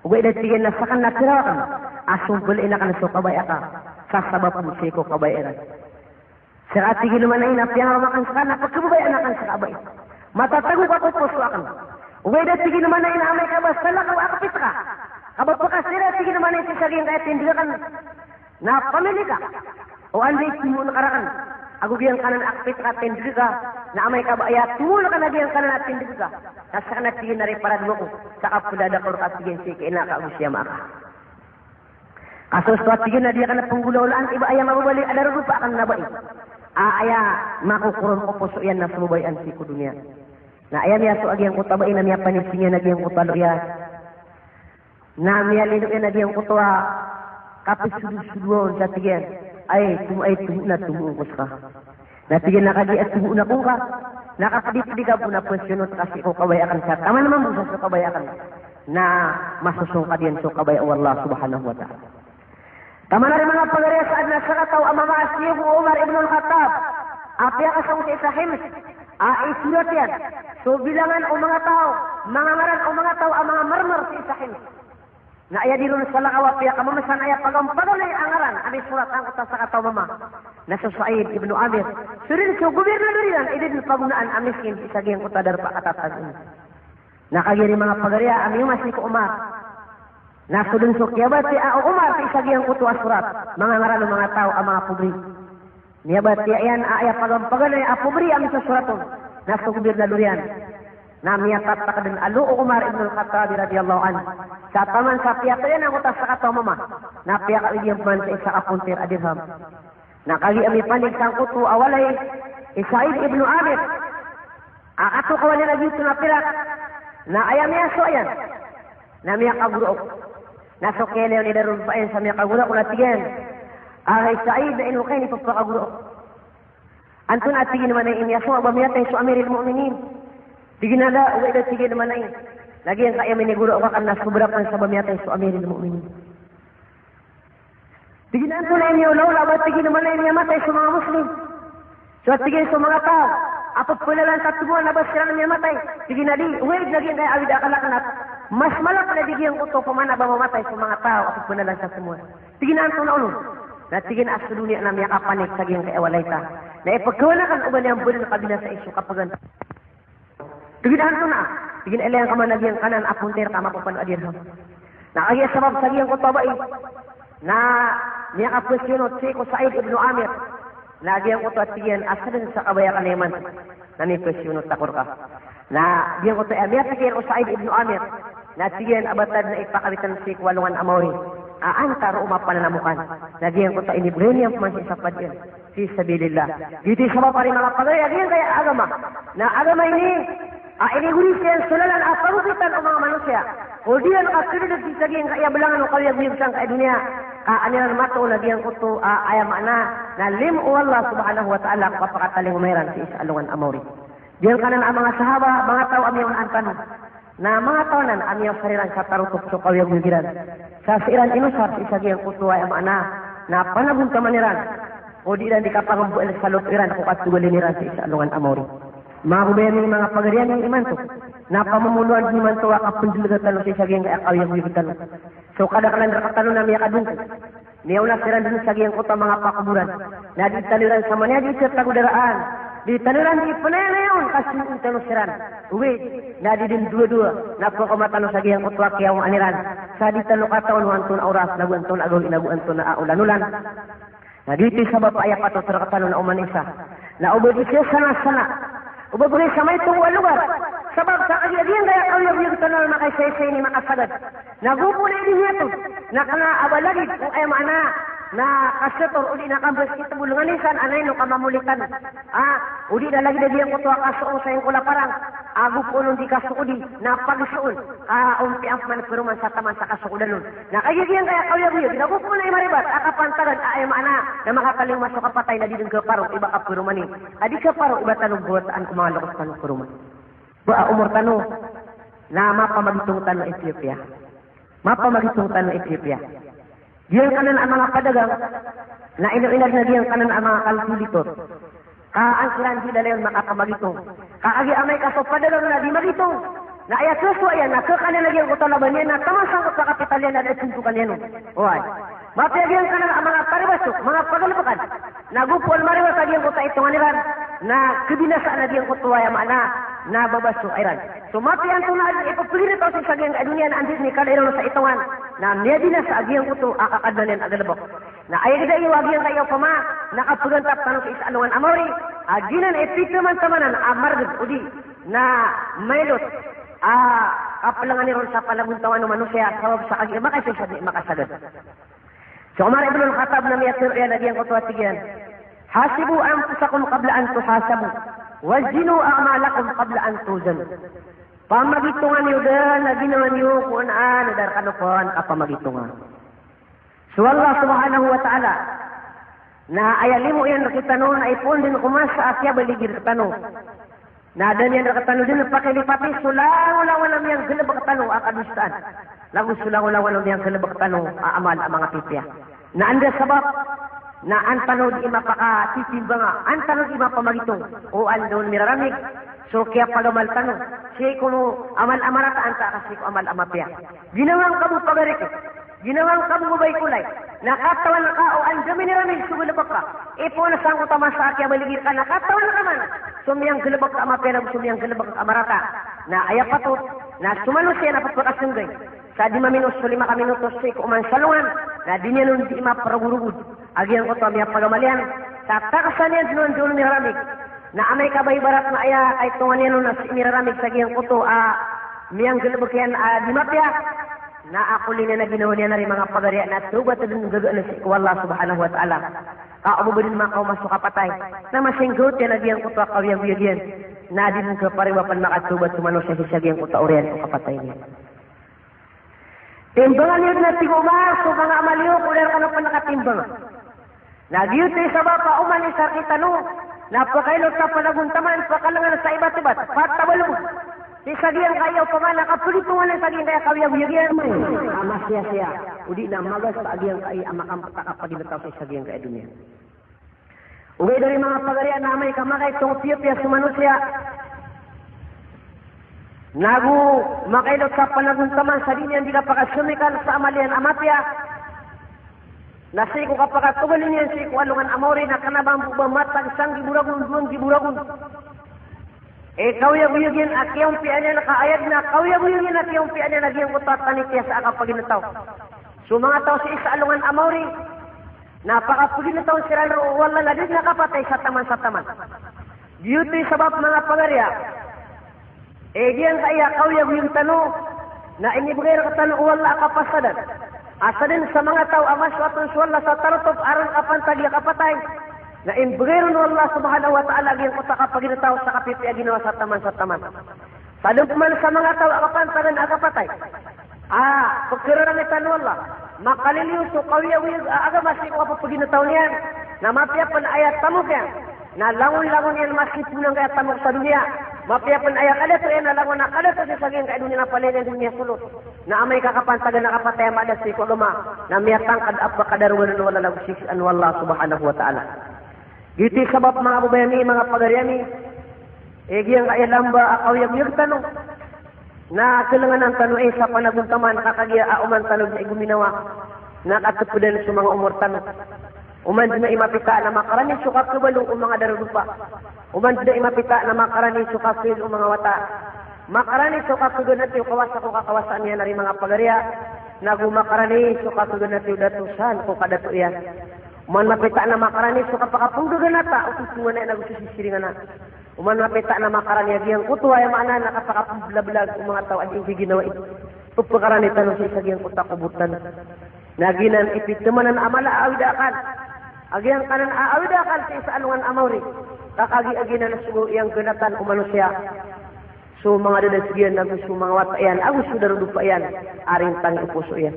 Ogaid, a tig iyan, na sakn na keraw akn a sombalin akn so kabaya aka sa sabap ko sii ko kabaya iran. Sii, a tig iyan mambo, na piyangaroma akn ska na pkhababayaan akn ska a bai. Matatago ka ko poso akn. Ogaid, a tig iyan mambo, na amay ka ba salakaw a kpit ka, ka ba pkhasira, a tig iyan mambo, sii sa giyangkaya tindg akn, na pamili ka o anda i tomoon ka rakn ago giyangkanan a kpit ka a tindg ka. Na amay ka ba aya tomoon ka na giyangkanan a tindg ka, na sakn, a tig iyan, na riparado ako sa kapdadakl ka, a tig iyan, sii kaina ka ago sii ama aka. Ka so osto, a tig iyan, na di akn pnggolawlaan i ba aya mababaloy a darodopa akn na bai a aya makokoron ko poso iyan na so babayaan sii ko doniya. Na aya miyasowa giyangkoto a bai na miyapanising iyan a giyangkoto a lo iyan, na miyalino iyan a giyangkoto a kapisodosodoa on, sa tig iyan, ay tomo, ay tomo, na tomoon ko ska. Na tig iyan, na kagiya tomoon ako ngka, na kapdipdi ka bo na pziyonot ka sii ko kabaya akn sa taman mambo sa so kabaya akn, na masosongkad iyan so kabaya o Allah subhanahu wa ta'ala. Taman ari, manga pagari, sa adn a sakataw a mama a siyogo o Umar ibn al-Khattab a piyakasong sii sa Hims, a isorat iyan so bilangan o manga taw, manga ngaran o manga taw a manga marmar sii sa Hims. Na aya di ron salakaw a piyakamamasaan, aya pagampaganay a ngaran a misorat angkoto a sakataw a mama na so Sa'id ibn Amir. So dn so gobirnador iran i di dn pagonaan a miskin sii sa giyangkoto a darpa a katatag on. Na kagiya ari, manga pagari, a miyaoma sii ko Umar, na so dn so kiyabatiya o Umar sii sa giyangkoto a sorat, manga ngaran o manga taw a manga pobri. Miyabatiya iyan a aya pagampaganay a pobri a misosorat on na so gobirnador iyan. Na miyatatak dn a lo o Umar ibn al-Khattab radiyallahu anhu sa taman sa piyatay iyan angkoto a sakataw a mama, na piyakawid iyan pman sa isa ka pontir a dirham. Na kagiya mipanik sangkoto a walay i Sa'id ibn Amir a katokawan iyan a giyoto na pirak, na aya miyasowa iyan na miyakagoraok. Na so kiyailay on i darodopa iyan sa miyakagoraok na tig iyan, "Hay Sa'id, na ino ka inipapakagoraok? Antonaa," tig iyan mambo, "i miyasowa a ba miyatay so Amirul Mu'minin?" Tig iyan a da, ogaid, a tig iyan mambo, na giyangkaya minigoraok akn na sobra pn sa ba miyatay so Amirul Mu'minin. Tig iyan a antonaa i miyaolaola a ba, tig iyan mambo, i miyamatay so manga Muslim? So, a tig iyan, so manga taw a pphanalan sa tomowan a ba siran miyamatay? Tig iyan a di, ogaid, na giyangkaya awid a akal akn na mas mala pn a di giyangkoto opama na ba mamatay so manga taw a pphanalan sa tomowan. Tig iyan a antonaa on? Na tig iyan a so doniya na miyakapanik sa giyangkaya walay ta. Na ipkhawan akn o ba niyan bdn kabinasai so kapagan. Tig iyan a antonaa? Tig iyan a ilay angka man a giyangkanan a pontir ka mapapano a dirham. Na kagiya sabap sa giyangkoto a bai na miyakapasiyonot sii ko Sa'id ibn Amir. Na giyangkoto a tig iyan a sadn sa kabaya akn imanto na mipasiyonot ako rka. Na giyangkoto a miyapikir o Sa'id ibn Amir, na tig iyan a ba ta dn ipakawit sii ko alongan a maori a antaa roo mapananamokan. Na giyangkoto a inibgay niyan pman sii sa pd iyan. Fi sabilillah. Giyoto i sabap, ari manga pagari, a giyangkaya agama na agama ini a inigori siyan so lalan a pagopitan o manga manosiya. O di iran kakhadadg sii sa giyangkaya blangan o kawiyaguyag sangkaya doniya. Ka an iran matoon a giyangkoto a aya maana na limo o Allah subhanahu wa ta'ala ko kapakatalingoma iran sii sa alongan a maori. Giyangkanan a manga sahaba, manga taw a miyaonaan tano. Na manga tawanan a miyasar iran sa tarotop so kawiyaguyag iran. Sa sii ran inosar sii sa giyangkoto a aya maana na panagontaman iran O di iran di kapangambaan sa loto iran ko katogalin iran sii sa alongan a maori. Manga babay ami, manga pagari ami, imanto na pamamoloan imanto a kapndlga tano sii sa giyangkaya kaoyagoyag tano. So kadaklan rktano na miyakadongko, miyaona siran dn sa giyangkoto a manga pakoboran. Na di tano iran sa mani a di tatagodaraan, di tano iran di pnayawn ka sii tano siran. Ogaid na di dn dowadowa na pkhaoma tano sa giyangkoto a kiyaomaan iran sa di tano katawan o antonaa oras, nago antonaa gawii, nago antonaa olanolan. Na giyoto i sabap a aya patot rktano na oman i isa na o ba di siya sanasana o ba bgay sa maito a logar. Sabap sa kagiya giyangkaya kaoyagoyag tano na makaisaisa ini makasagad. Na go pn a iniyato na kna a ba lagid o, aya maana, na kasotor odi na kabasketball, nganin san a naino ka mamolitan. A, odi na lagid a giyangkoto a kasoong sa ingkola parang. Ago pn on di kasokodi na pagsoon ka ompiya pman paroman sa taman sa kasokodan on. Na kagiya giyangkaya kaoyagoyag na go pn a imaribat a kapantagan a, aya maana, na makatalingoma so kapatay na di dn khaparo i ba kaparoman i, a di khaparo i ba tano bawatan ko manga lokes tano paroman. Ba a omor tano na mapamagitong tano i piyapiya. Mapamagitong tano i piyapiya. Giyangkanan a manga padagang na ino inadn a giyangkanan a manga kalkulitor. Ka an kiran di lalayon makapamagitong. Ka kagiya amay ka so padagang na di magitong, na aya sosowa iyan na khakanan a giyangkoto a laba niyan na taman sangkoto a kapital iyan na da a tontokan iyan on. Oway. Mapiya giyangkanan a manga paribasok, manga pagalbkan. Na go pn maribas a giyangkoto a itongan iran na khabinasaan a giyangkoto a, aya maana, na babasok iran. So mapiya antonaa dn i pphaginetaw sii sa giyangkai a doniya na anda dn i kala iran sa itongan na miyabinasa a giyangkoto a kakadnan iyan a galbk. Na aya gda iyo a giyangkaya opama na kapagantap tano sii sa alongan a maori a giyanan i pitaman-tamanan a margn odi na mailot a kaplngan iron sa panagontawan o manosiya sabap sa kagiya makaisaisa dn i makasagad. Si Omar ibn al-Khattab na miyatharo iyan a giyangkoto a tig iyan: "Hasibu anfusakum qabla an tuhasabu, wa zinu a'malakum qabla an tuzanu." Pamagitonga niyo dn a ginawa niyo ko an, an da rkano pn kapamagitonga. So Allah subhanahu wa ta'ala na aya limo iyan rktano na ipoon dn ko masa a kiyabaligir rktano. Na da niyan rktano dn pakilipati so langolangon a miyanggalbk tano a kadosaan, nago so langolangon a miyanggalbk tano a amal a manga pipiya. Na anda sabap na an tano di mapakatitimbanga, an tano di mapamagitong o anda on miraramig so kiyapagamal tano sii ko amal a marata antaa ka sii ko amal a mapiya. Ginawa ngka bo, pagari ko, ginawa ngka bo, babay ko, lay, na katawan ka o anda miniramig so galbk ka. Ipoon a sangkoto a masa a kiyabaligir ka na katawan ka man so miyanggalbk ka a mapiya nago so miyanggalbk ka a marata. Na aya patot na so manosiya na pphakasenggay sa di maminos so lima ka minutos sii ko oman sa alongan, na di niyan on di maprogorogod a giyangkoto a miyapagamal iyan. Sa taksa niyan dn on dn miraramig. Na amay ka ba ibarat na aya kaitongan iyan on na sii miraramig sa giyangkoto a miyanggalbk iyan a di mapiya, na akoli niyan a ginawa niyan ari, manga pagari, na tawbat dn gagaan sii ko Allah subhanahu wa ta'ala. Ka o ba dn makaoma so kapatay na masinggawt iyan a giyangkoto a kaoyagoyag iyan, na di dn khaparo i ba pn makatawbat so manosiya sii sa giyangkoto a oriyan o kapatay niyan. Timbangan iyo dn, a tig o Omar, so manga amal iyo ko da rkano pn katimbanga. Na giyoto i sabap a oman i isa rktano na pakailot sa panagontaman, pakalangan sa ibat-ibat, patabalbog sii sa giyangkaya opama na kapagitongan sa giyangkaya kaoyagoyag iyan a masiyasiya, odi na magasta a giyangkaya a makampta a kapaginetaw sii sa giyangkaya doniya. Ogaid ari, manga pagari, na amay ka makaitong piyapiya so manosiya, nago makailot sa panagontaman sa di niyan di kapakasomikal sa amal iyan a mapiya, na sii ko kapakatogalin iyan sii ko alongan a maori na kna ba mambo ba matag sanggibo ragon, dowa nggibo ragon i kaoyagoyag iyan a kiyaompiyaan iyan, ka aya dn a kaoyagoyag iyan a kiyaompiyaan iyan a giyangkoto a tanitiya sa kapaginetaw. So manga taw sii sa alongan a maori na pakapaginetaw siran roo o Allah na di dn kapatay sa taman sa taman. Giyoto i sabap, manga pagari, a giyangkaya kaoyagoyag tano na inibgay rktano o Allah a kapasadan a sadn sa manga taw a masoat on so Allah sa tarotop a ron kapantagi a kapatay, na inibgay ron o Allah subhanahu wa ta'ala a giyangkoto a kapaginetaw sa kapipiya a ginawa sa taman sa taman. Sadn pman sa manga taw a kapantagan a kapatay a pkhararangit o Allah, makaliliyo so kaoyagoyag a agama sii ko kapapaginetaw niyan, na mapiya pn aya tamok iyan na langon-langon iyan masipoon angkaya tamok sa doniya. Mapiya pn aya kadato iyan na langon a kadato sii sa giyangkaya doniya na palaya niyan dn miyasolot. Na amay ka kapantagan a kapatay a maada sii ko agama na miyatangkd a pkadarogan o Allah nago sisaan o Allah subhanahu wa ta'ala. Giyoto i sabap, manga babay ami, manga pagari ami, e, giyangkaya lamba a kaoyagoyag tano na kelenganan tano i sa panagontaman, ka kagiya a oman tano di gominawa na katepedan so manga omor tano. Oman den a i mapita na makarani so kakebalo o manga darodopa. Oman den a i mapita na makarani so kasoil o manga wata. Makarani so kakeganati o kawasa ko kakawasaan iyan ari manga pagari a, nago makarani so kakeganati o dato san ko kadato iyan. Oman mapita na makarani so kapakapenggaganata o totongan iyan ago so sisiringan iyan. Oman mapita na makarani a giyangkoto, aya maana na kapakapembelabelaag o manga taw a di nggiginawai. Pepekarani tano sii sa giyangkoto a kobor tano. Na giyanan i pitemanan a mala a awid a akal. A giyangkanan a awid a akal sii sa alongan a maori. Ka kagiya giyanan so gawii a ngganatan o manosiya. So manga dadasig iyan, ago so manga wata iyan, ago so darodopa iyan, a rintangi o poso iyan.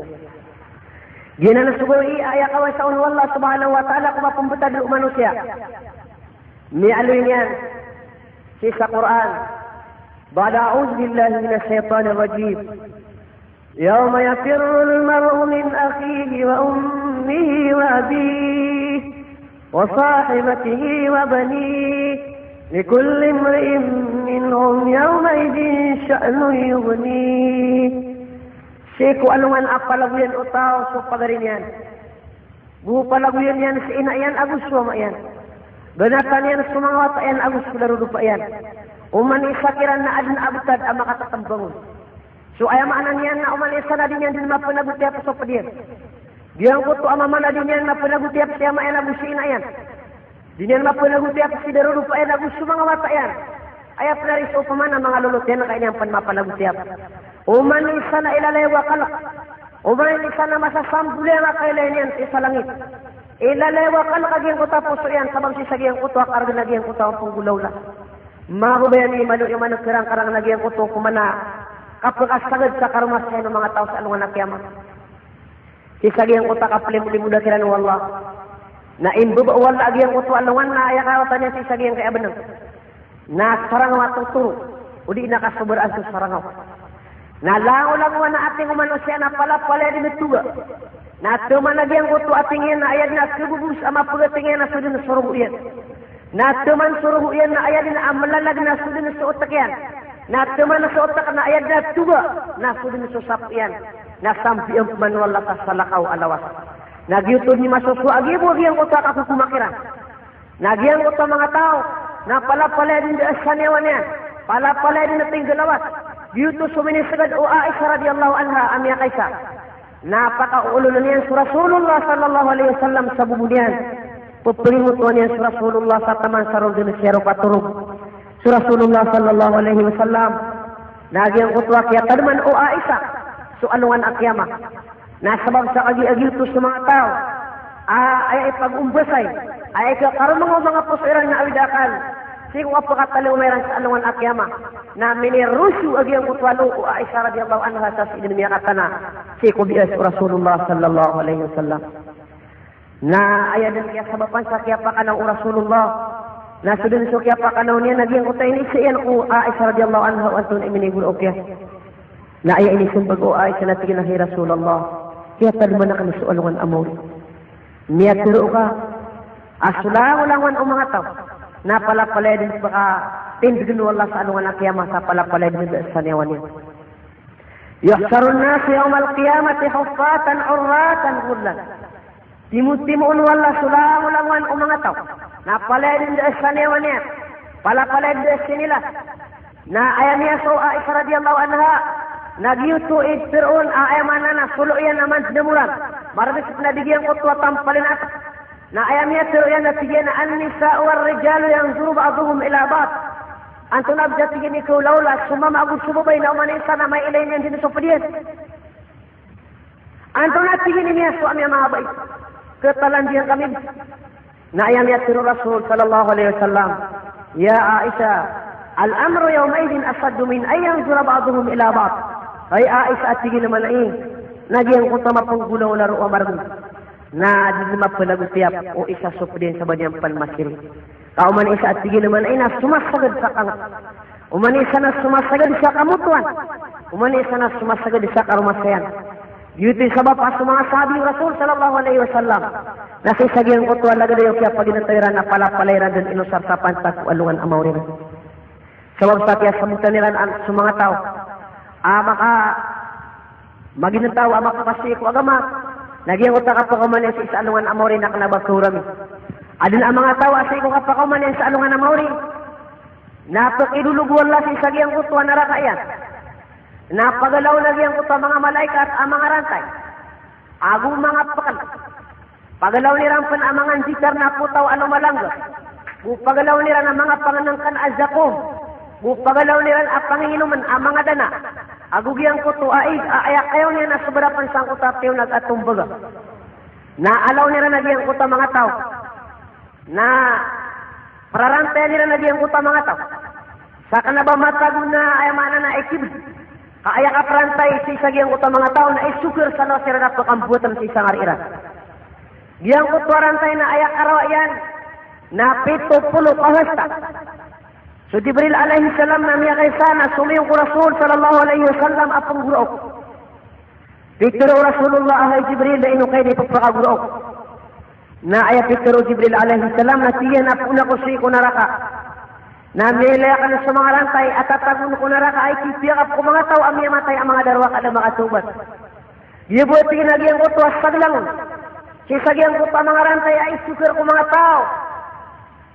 Giyanan so gawii a aya kawasa on o Allah subhanahu wa ta'ala ko mapembetad o manosiya. Miyaaloy niyan sii sa Qur'an, ba'da a'udhu billahi minash shaytanir rajim. Yawma yafirrul mar'u min akhihi wa ummihi wa abihi wa sahibatihi wa banihi. Likulli imri'in minhum yawma'idhin sha'nun yughnih. Sii ko alongan a palagoyan o taw so pagari niyan. Go palagoyan iyan si ina iyan ago so ama iyan. Ganatan iyan so manga wata iyan ago so darodopa iyan. Oman isa kiran na aden a betad a makatatambang on. So aya maana niyan na oman isa na di niyan den mapenagotiyap so ped iyan. Giyangkoto a mama na di niyan mapenagotiyap si ama iyan ago si ina iyan. Di niyan mapenagotiyap si darodopa iyan ago so manga wata iyan. Aya pen ari so opama na manga lolot iyan ka di niyan pen mapenagotiyap. Oman isa na ilalayaw a kalek. Oman isa na masasambol iyan a kailay niyan sii sa langit. Ilalayaw a kalek a giyangkoto a poso iyan sabap sii sa giyangkoto a karegen a giyangkoto a penggolawla. Manga babay ami, malo iyo manekirangkarang na giyangkoto opama na kapekasagad sa karomasa iyan o manga taw sa alongan a kiyamat. Sii sa giyangkoto a kapelimolimod a kiran o Allah. Na imbaba o Allah a giyangkoto a alongan na aya kawatan iyan sii sa giyangkaya beneng na sarangaw a totoro, odi na kasoberaan so sarangaw. Na langolangowan a ating o manosiya na palapalaya den a toga. Na taman a giyangkoto a ating iyan na aya den a kebebos a mapegating iyan na so den so rogo iyan. Na taman so rogo iyan na aya den a melalag na so den so otek iyan. Na taman so otek na aya den a toga na so den so sapo iyan. Na sambian pman o Allah sa salakaw a lawas. Na giyoto i masosowa a giya bo a giyangkoto a kakokoman kiran. Na giyangkoto a manga taw na palapalaya den a saniyawa niyan, palapalaya den a tinggalawas. Giyoto so miniseged o Aisha radhiyallahu anha a miyakaisa. Na pakaoolonan iyan so Rasulullah sallallahu alaihi wasallam sa bobo niyan. Pepelingotowan iyan so Rasulullah sa taman sa roo den a siyaropa torog so Rasulullah sallallahu alaihi wasallam. Na giyangkoto a kiyatademan o Aisha so alongan a kiyamat. Na sabap sa kagiya giyoto so manga taw a aya ipagombasay, aya ikakaroma o manga poso iran na awid a akal sii ko kapakatalingoma iran sa alongan a kiyamat. Na miniroso a giyangkoto a loo o Aisha radhiyallahu anha sa sii den miyakatana sii ko bias o Rasulullah sallallahu alaihi wasallam. Na aya den kiyasabapan sa kiyapakanaw o Rasulullah. Na so den so kiyapakanaw niyan na giyangkoto a iniisa iyan ko Aisha radhiyallahu anha o antonaa i minigoraok iyan. Na aya inisembag o Aisha na tig iyan a, "Hay Rasulullah, kiyatademan aken so alongan a maori. Miyatero ka a so langolangowan o manga taw na palapalaya den a pakatindegen o Allah sa alongan a kiyamat sa palapalaya den a saniyawa niyan. Yuhsharun nasu yawmal qiyamati huffatan urratan ghurlan." Timotimoon o Allah so langolangowan o manga taw na palaya den a saniyawa niyan, palapalaya den a sinilas. Na aya miyasowa o Aisha radhiyallahu anha na giyoto i teroon a aya maana na solo iyan a mandemoran, maragis na di giyangkoto a tampalin a atek. Na aya miyatero iyan na tig iyan a, "An-nisa'u war-rijalu yanzuru ba'duhum ila ba'd." Antonaa bes a tig iyan i kaolaola, so mama ago so babay na oman isa na mailay niyan den so ped iyan. Antonaa tig iyan i miyasowa ami a manga babay? Ketalandiyan kami. Na aya miyatero o Rasul sallallahu alaihi wasallam, "Ya Aisha, al-amru yawma'idhin ashaddu min an yanzura ba'duhum ila ba'd." Hay Aisha, a tig iyan a maana i, na giyangkoto a mapenggolawla roo a margen na di den mapenagotiyap o isa so ped iyan sa ba niyan pen masiri. Ka oman isa, a tig iyan a maana i, na somasagad sa kanget. Oman isa na somasagad sa kamotowan. Oman isa na somasagad sa karomasayan. Giyoto i sabap a so manga sahabi o Rasul sallallahu alaihi wasallam na sii sa giyangkoto a lagid a kiyapaginetaw iran na palapalaya iran dn inosar sa pantag ko alongan a maori. Sabap sa kiyasabotan iran a so manga taw a maka, maginetaw a makapasii ko agama, na giyangkoto a kapakaoma niyan sii sa alongan a maori na kna ba khaorami. Adn a manga taw a sii ko kapakaoma niyan sa alongan a maori na pkidolog o Allah sii sa giyangkoto a naraka iyan. Na pagalaw na giyangkoto a manga malaikat a manga rantay ago manga pkl. Pagalaw iran pn a manga nditar na potaw a lomalangga. Go pagalaw iran a manga pangnngkn a zakum. Go pagalaw iran a panginginomn a manga dana. Ago giyangkoto a ig a aya kayaw niyan na sobra pn sangkoto a tiyonag a tombaga. Na alaw iran a giyangkoto a manga taw na prarantayan iran a giyangkoto a manga taw. Sa kna ba matag on na aya maana na ikibd. Ka aya kaprantay sii sa giyangkoto a manga taw na isokir sa lawas iran a pkamboatn sii sa ngari iran. Giyangkoto a rantay na aya karawa iyan na pito polo ka hasta. So Jibril alayhis salam na miyakaisa na somiyong ko Rasul sallallahu alayhi wasallam a pnggoraok. Pitharo o Rasulullah a hay Jibril, da ino kay di pphakagoraok. Na aya pitharo o Jibril alayhis salam na tig iyan a poon ako sii ko naraka. Na miyailay akn so manga rantay a tatagoon ko naraka a ipipiyakap ko manga taw a miyamatay a manga darowaka a da makatawbat. Giya bo a tig iyan a giyangkoto a saglang on sii sa giyangkoto a manga rantay a isokir ko manga taw.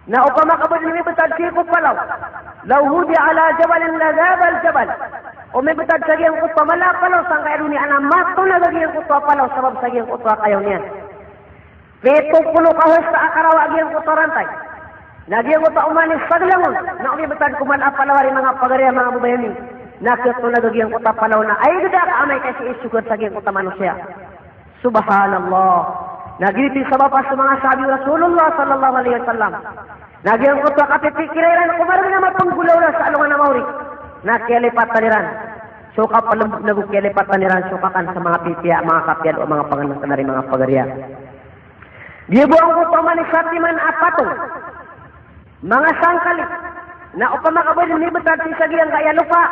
Na opama ka ba dn mibtad sii ko palaw, law wudi'a ala jabalin ladhabal jabal. O mibtad sa giyangkoto a mala a palaw sangkaya doniya na matonag a giyangkoto a palaw sabap sa giyangkoto a kayaw niyan. Pito polo ka hasta a karawa a giyangkoto a rantay. Na giyangkoto a oman i saglang on na o mibtad ko mala a palaw ari manga pagari a manga babay ami, na khatonag a giyangkoto a palaw na aya gda ka amay ka sii isokir sa giyangkoto a manosiya. Subhanallah. Na giyoto i sabap a so manga sahabi o Rasulullah sallallahu alaihi wasallam na giyangkoto a kapipikira iran ko margn a mapnggolawla sa alongan a maori na kiyalipatan iran so kaplmbot nago kiyalipatan iran so kakan sa manga pipiya a manga kapiya o manga pangnngkn ari manga pagariya. Giya bo angkoto a oman i satiman a patong. Manga sangkali, na opama ka ba dn mibtad sii sa giyangkaya lopa,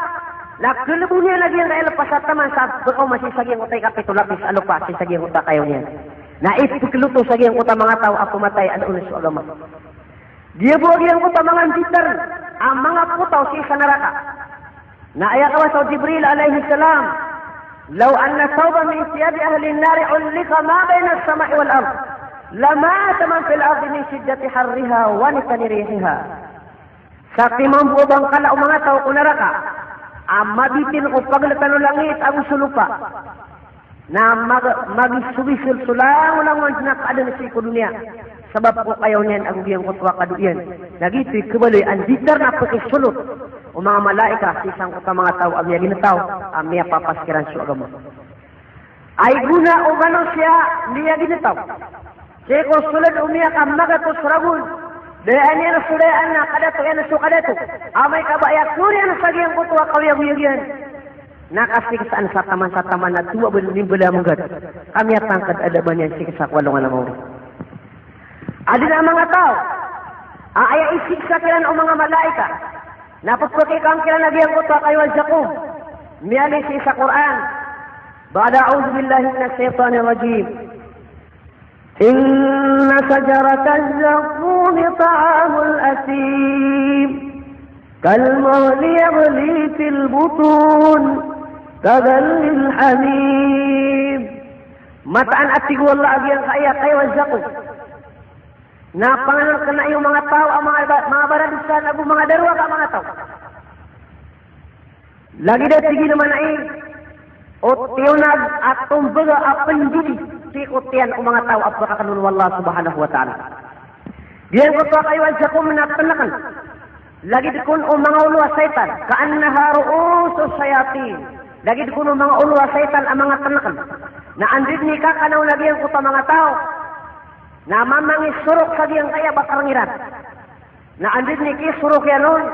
na klbon iyan a giyangkaya lopa sa taman sa bkaoma sii sa giyangkoto a ikapito lapis a lopa sii sa giyangkoto a kayaw niyan. Na ipkloto sa giyangkoto a manga taw a pmatay a da on so agama. Giya bo a giyangkoto a manga nditar a manga potaw sii sa naraka. Na aya kawasa o Jibril alayhis salam, "Law anna thawban min thiyabi ahlin nari ulliqa ma baynas sama'i wal ard, lamata man fil ardi min shiddati harriha wa tani rihiha." Sa timan bo a bangkala o manga taw ko naraka a mabitin ko pagltan o langit ago so lopa. Na mag-, magisogiso so langolangon na kaadn sii ko doniya sabap ko kayaw niyan ago giyangkoto a kado iyan. Na giyoto i kabaloy a nditar na pkisolot o manga malaikat sii sangkoto a manga taw a miyaginetaw a miyapapas kiran so agama. Ay gona o manosiya miyaginetaw sii ko solod o miyakamagat o soragon. Dayaan iyan so dayaan na kadato iyan so kadato. Amay ka ba aya kori iyan sa giyangkoto a kawiyagoyag iyan na kasiksaan sa taman sa taman na towa bo nimbala a manggat. Ka miyatangkd a da ba niyan siksa ko alongan a maori. Adn a manga taw a aya isiksa kiran o manga malaikat na pphakikang kiran a giyangkoto a kayaw a zakum. Miyaaloy sii sa Qur'an, ba'da a'udhu billahi minash shaytanir rajim. إن شجرة الزقوم طعام الأثيم كالمهل يغلي في البطون كغلي الحميم. Mataan a tig o Allah a giyangkaya kayaw a zakum na pangnngkna iyo manga taw a manga ba-, manga baradosa ago manga darowaka a manga taw. Lagid a tig iyan a maana i o tiyonag a tombaga a pndidi sii ko tiyan o manga taw a pkakn on o Allah subhanahu wa ta'ala. Giyangkoto a kayaw a zakum na tnakn. Lagid kon o manga olo a shaytan, ka'annaha ru'usu shayatin. Lagid kon o manga olo a shaytan a manga tnakn. Na anda dn i kakana on a giyangkoto a manga taw na mamangisorok sa giyangkaya batarang iran. Na anda dn i kisorok iyan on,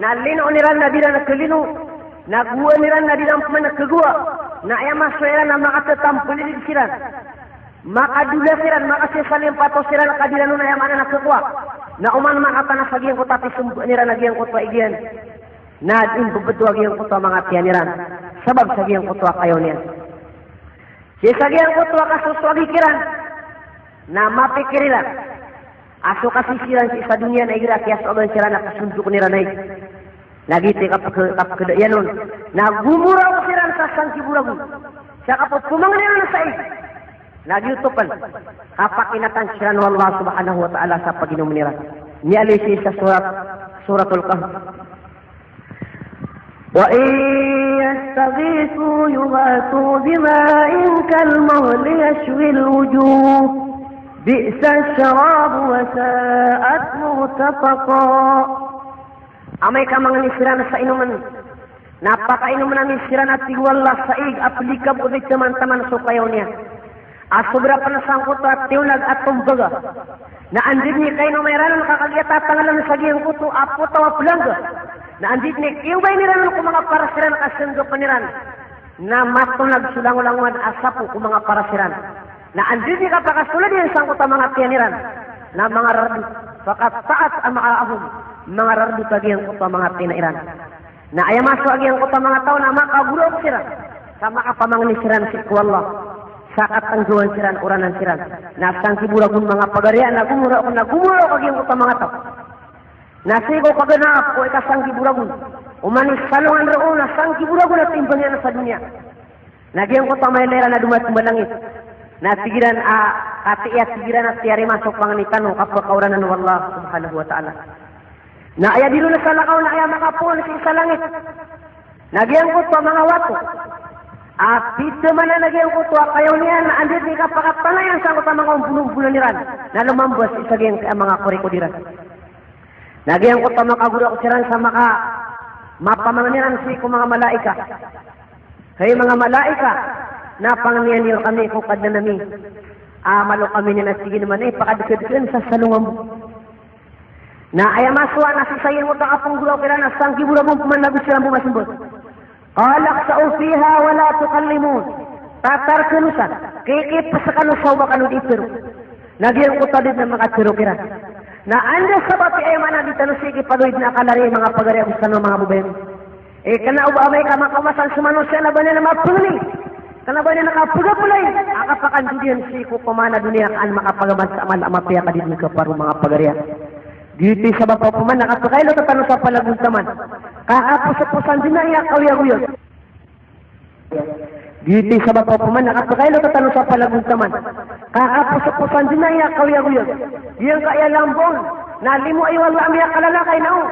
na linoon iran na di ran khalino, na gowaan iran na di ran pman khagowa, na aya masowa iran na makatatampalilid siran, makadola siran, makasisalimpato siran, ka di ran on aya maana na khakowa. Na oman makatana sa giyangkoto a pisombaan iran a giyangkoto a ig iyan, na di mbbto a giyangkoto a manga tiyan iran, sabap sa giyangkoto a kayaw niyan. Sii sa giyangkoto a kasosoagi kiran na mapikir iran a so kasisi iran sii sa doniya na igira kiyasoagan siran na kasondokn iran a ig. Na giyoto i kapk-, kapkhada iyan on na gomoraok siran sa sanggibo ragon sa kapphmangnin iran sa ig. Na giyoto pn kapakinatan siran o Allah subhanahu wa ta'ala sa paginomn iran. Miyaaloy sii sa surat, Suratul Kahf. وإن يستغيثوا يغاثوا بماء كالمهل يشوي الوجوه بئس الشراب وساءت مرتفقا. Amay ka mangni siran sa inomn, na pakainomn ami siran a tig o Allah sa ig a plikab o di taman-taman so kayaw niyan. A sobra pn sangkoto a tiyonag a tombaga. Na anda dn i kainoma iran on ka kagiya tatanglan sa giyangkoto a potaw a plangga. Na anda dn i kiyobain iran on ko manga paras iran ka sanggapan iran na matonag so langolangowan a sapo ko manga paras iran. Na anda dn i kapakasolad iyan sangkoto a manga tiyan iran na manga rardot. Faqatta'at am'a'ahum, manga rardot a giyangkoto a manga tina iran. Na aya maso a giyangkoto a manga taw na makagoraok siran sa makapamangni siran sii ko Allah sa katnggawan siran, oranan siran. Na sanggibo ragon manga pagariya na gomoraok, na gomoraok a giyangkoto a manga taw. Na sii ko kaganap ko ikasanggibo ragon, oman i salongan roo na sanggibo ragon a timbang iyan sa doniya. Na giyangkoto a mailay iran a domato sa langit. Na tig iran a, katii a tig iran a tiyarima so pangni tano ka pkaoranan o Allah subhanahu wa ta'ala. Na aya di ron salakaw na aya makapoon sii sa langit na giyangkoto a manga wato a pithamanan a giyangkoto a kayaw niyan, na anda dn i kapakatana iyan sangkoto a manga ombonombonan iran na lomamba sii sa giyangkai a manga korikod iran. Na giyangkoto a makagoraok siran sa maka-, mapamangni iran sii ko manga malaika. Hay manga malaika, na pangnian iyo kami ko Kadnan ami a malo kami niyan a tig iyan man a ipakadkadkn sa salongan bo. Na aya maso a na sii sa giyangkoto a kapnggoraok iran na sanggibo ragon pman a go siran bo masmbag. Qala ikhsa'u fiha wa la tukallimun. Tatar kano san, kikipes kano sa o ba kano di tero. Na giyangkoto a da dn a makatharo kiran. Na anda sabap i aya maana di tano sii kipagawid na akal ari, manga pagari ago skano manga babay ami. Eh, kna o ba amay ka makaoma san so manosiya na ba niyan mapngni, kna ba niyan kapagaplay a kapakandod iyan sii ko koman a doniya ka an makapagaman sa amal a mapiya ka di dn kaparo, manga pagari ami. Giyoto i sabap a opama na kapakailota tano sa palagontaman ka kaposaposan dn a aya kaoyagoyag. Giyoto i sabap a opama na kapakailota tano sa palagontaman ka kaposaposan dn a aya kaoyagoyag. Giyangkaya lambaw on na limo a iwala a miyakalalakay na o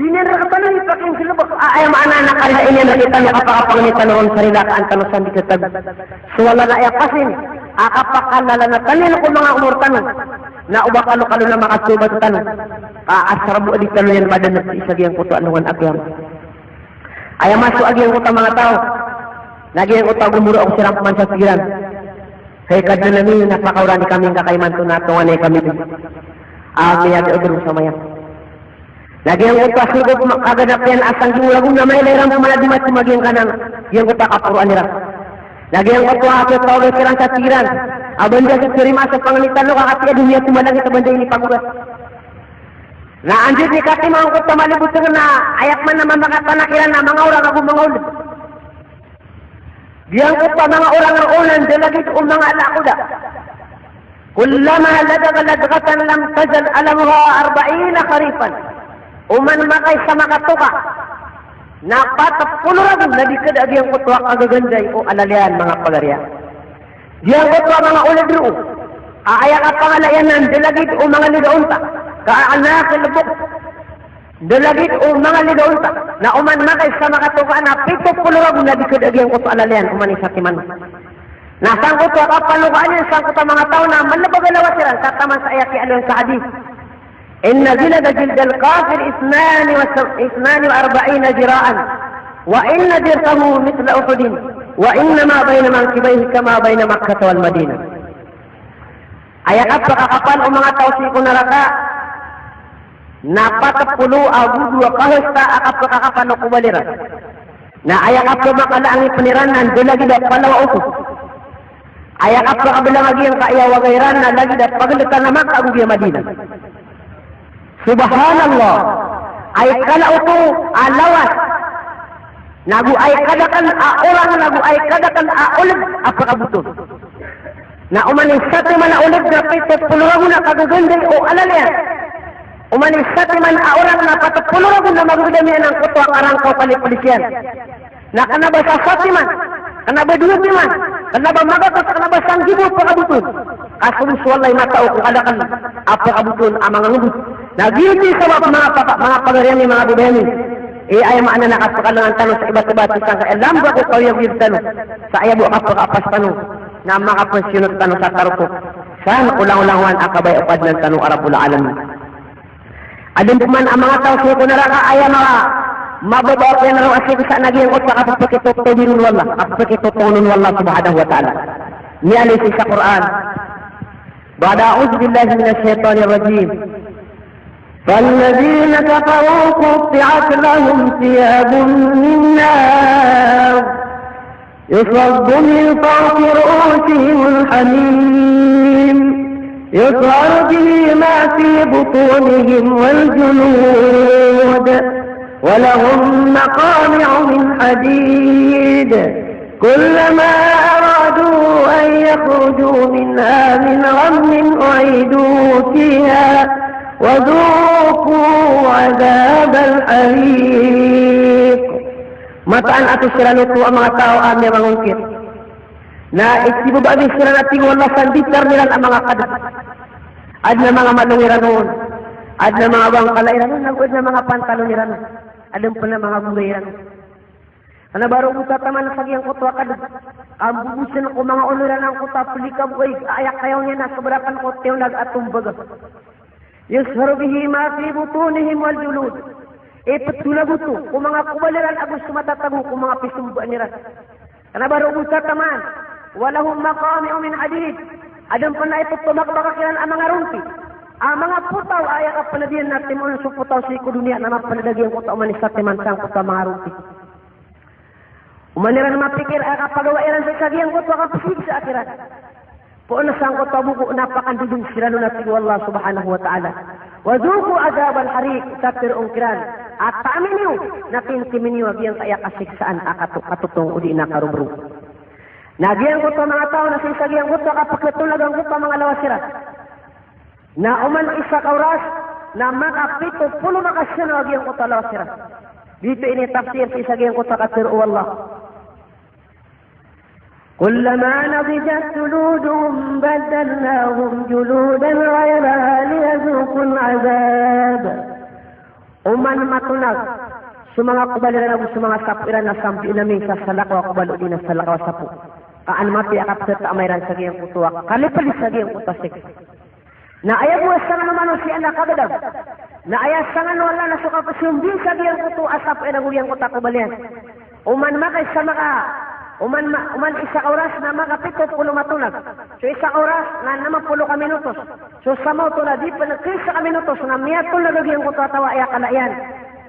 di niyan rktano ipakinggalbk a aya maana na kala iniyan rktano kapakapangni tano ron sa rila ka an tano san di katago. So wala na aya pasin a kapakalalanatan iyan ko manga omor tano na o ba kalokalo na makatawbat tano ka asar bo a di tano iyan madanat sii sa giyangkoto a alongan a kiyamat. Aya maso a giyangkoto a manga taw na giyangkoto a gomoraok siran pman sa tig iran, hay Kadnan ami, na pakaorani kami ngka ka imanto na tonganay kami dn a miyagaagaro sa maya. Na giyangkoto a sii ko kaganap iyan a sanggibo ragon na mailay iran pman a di matima giyangkanan giyangkoto a kaporoan iran. Na giyangkoto a piyatawagan siran sa tig iran a ba anda so tiyarima so pangni tano ka katii a di niyan tomalangit a ba anda inipagoras. Na anda dn i katima angkoto a malibotng na aya pman a mamakatanak iran na manga orang ago manga oled. Giyangkoto a manga orang roo na ndalagid o manga ala a koda. Kullama ladagha ladghatan lam tazal alamuha arba'ina kharifan. Oman makaisa makatoka na pat polo ragon na di kada a giyangkoto a kagaganday o alaliyan, manga pagari ami. Giyangkoto a manga oled roo a aya kapangala iyan na ndalagid o manga liga onta ka a'naqil bukht. Ndalagid o manga liga onta na oman makaisa makatoka na pito polo ragon na di kada a giyangkoto a alaliyan oman isa timan. Na sangkoto a kapalokaan iyan sangkoto a manga taw na malbag a lawat iran ka taman sa aya kiyaaloy sa hadith. Inna jilda jildil kafir ithnani wa sab-, ithnani wa arba'ina dhira'an. Wa inna dirsahu mithla Uhudin. Wa inna ma bayna mankibayhi kama bayna Makkah wal Madinah. Aya kapakakapal o manga taw sii ko naraka na pat polo ago dowa kahasta a kapakakapal o kobal iran. Na aya kapakalaang i pn iran na ndalagid a palawa o Uhud. Aya kapakablangag iyan ka aya waga iran na lagid a pagltan a Makkah ago giya Madinah. Subhanallah. Ay kala oto a lawas. Nago ay kadakl a orang, nago ay kadakl a oled a pakaboton. Na oman i satiman a oled na pito polo ragon a kagaganday o alal iyan. Oman i satiman a orang na pato polo ragon na magagdam iyan angkoto a karangkaw kalipalis iyan. Na kna ba sa satiman, kna ba dowa timan, kna ba magatos, kna ba sanggibo a pakaboton. Ka so Allah i matao ko kadakl a pakaboton a manga ngebot. Na giyoto i sabap, manga papa, manga pagari ami, manga babay ami, i aya maana na kapakalangan tano sa ibat-ibat sangkai a lamba ko kaoyagoyag tano. Sa aya bo a kapakaapas tano na makapasiyonot tano sa tarotop sa langolangowan a kabaya o Kadnan tano a Rabbul Alamin. Adn pman a manga taw sii ko naraka a aya manga mababa a piyanaro a siksa na giyangkoto a kapakitotobi ron o Allah, kapakitotoon o Allah subhanahu wa ta'ala. Miyaaloy sii sa Qur'an, ba'da a'udhu billahi minash shaytanir rajim. فالذين كفروا قطعت لهم ثياب من نار يصب من فوق رؤوسهم الحميم يصهر به ما في بطونهم والجلود ولهم مقامع من حديد كلما أرادوا أن يخرجوا منها من غم أعيدوا فيها وذوقوا عذاب الحريق. Mataan a so siran oto a manga taw a miyamangongkir na isibabaan siran a tig o Allah sa nditar iran a manga kadg. Adn a manga malong iran on, adn a manga bangkala iran on, ago adn a manga pantalon iran on, adn pn a manga goray iran on. Kna ba roo bo taman sa giyangkoto a kadg, ka mbobosn ko manga olo iran angkoto a plikabo a ig a aya kayaw niyan na sobra pn ko tiyonag a tombaga. Yushar bihi ma fi butunihim wal julud. Iptolab oto ko manga kobal iran ago so matatago ko manga pisombaan iran. Kna ba roo bo taman, wa lahum maqami'u min hadid. Adn pn a iptomakbaka kiran a manga ronti a manga potaw a aya kapnd iyan na timoon so potaw sii ko doniya na mapnd a giyangkoto a oman i satiman sangkoto a manga ronti. Oman iran mapikir a kapagawa iran sii sa giyangkoto a kapsiksa kiran. Poon sangkoto a boko na pakandodon siran on a tig o Allah subhanahu wa ta'ala. Wa dhuqu adhabal hariq, sa tharoon kiran a taami niyo, na tintimin iyo a giyangkaya kasiksaan a kato-, katotong odi na karomrom. Na giyangkoto a manga taw na sii sa giyangkoto a kapkatolag angkoto a manga lawas iran. Na oman isa ka oras na makapito polo makasiyano a giyangkoto a lawas iran. Giyoto i initafsir sii sa giyangkoto a katharo o Allah. Kullama nadijat juluduhum baddalnahum juludan ghayraha liyadhuqul adhab. Oman matonag so manga kobal iran ago so manga sapo iran na sambian ami sa salakaw a kobal odi na salakaw a sapo. Ka an mapiya a kapkataama iran sa giyangkoto a kalipalis sa giyangkoto a siksa. Na aya bo a sangan o manosiya na kagadam. Na aya sangan o Allah na so kapsombi sa giyangkoto a sapo iyan ago giyangkoto a kobal iyan. Oman makaisa maka, oman ma-, oman isa ka oras na makapito polo matonag. So isa ka oras na nima polo ka minutos. So samaoto na di pn kisa ka minutos na miyatonag a giyangkoto a taw a aya kala iyan.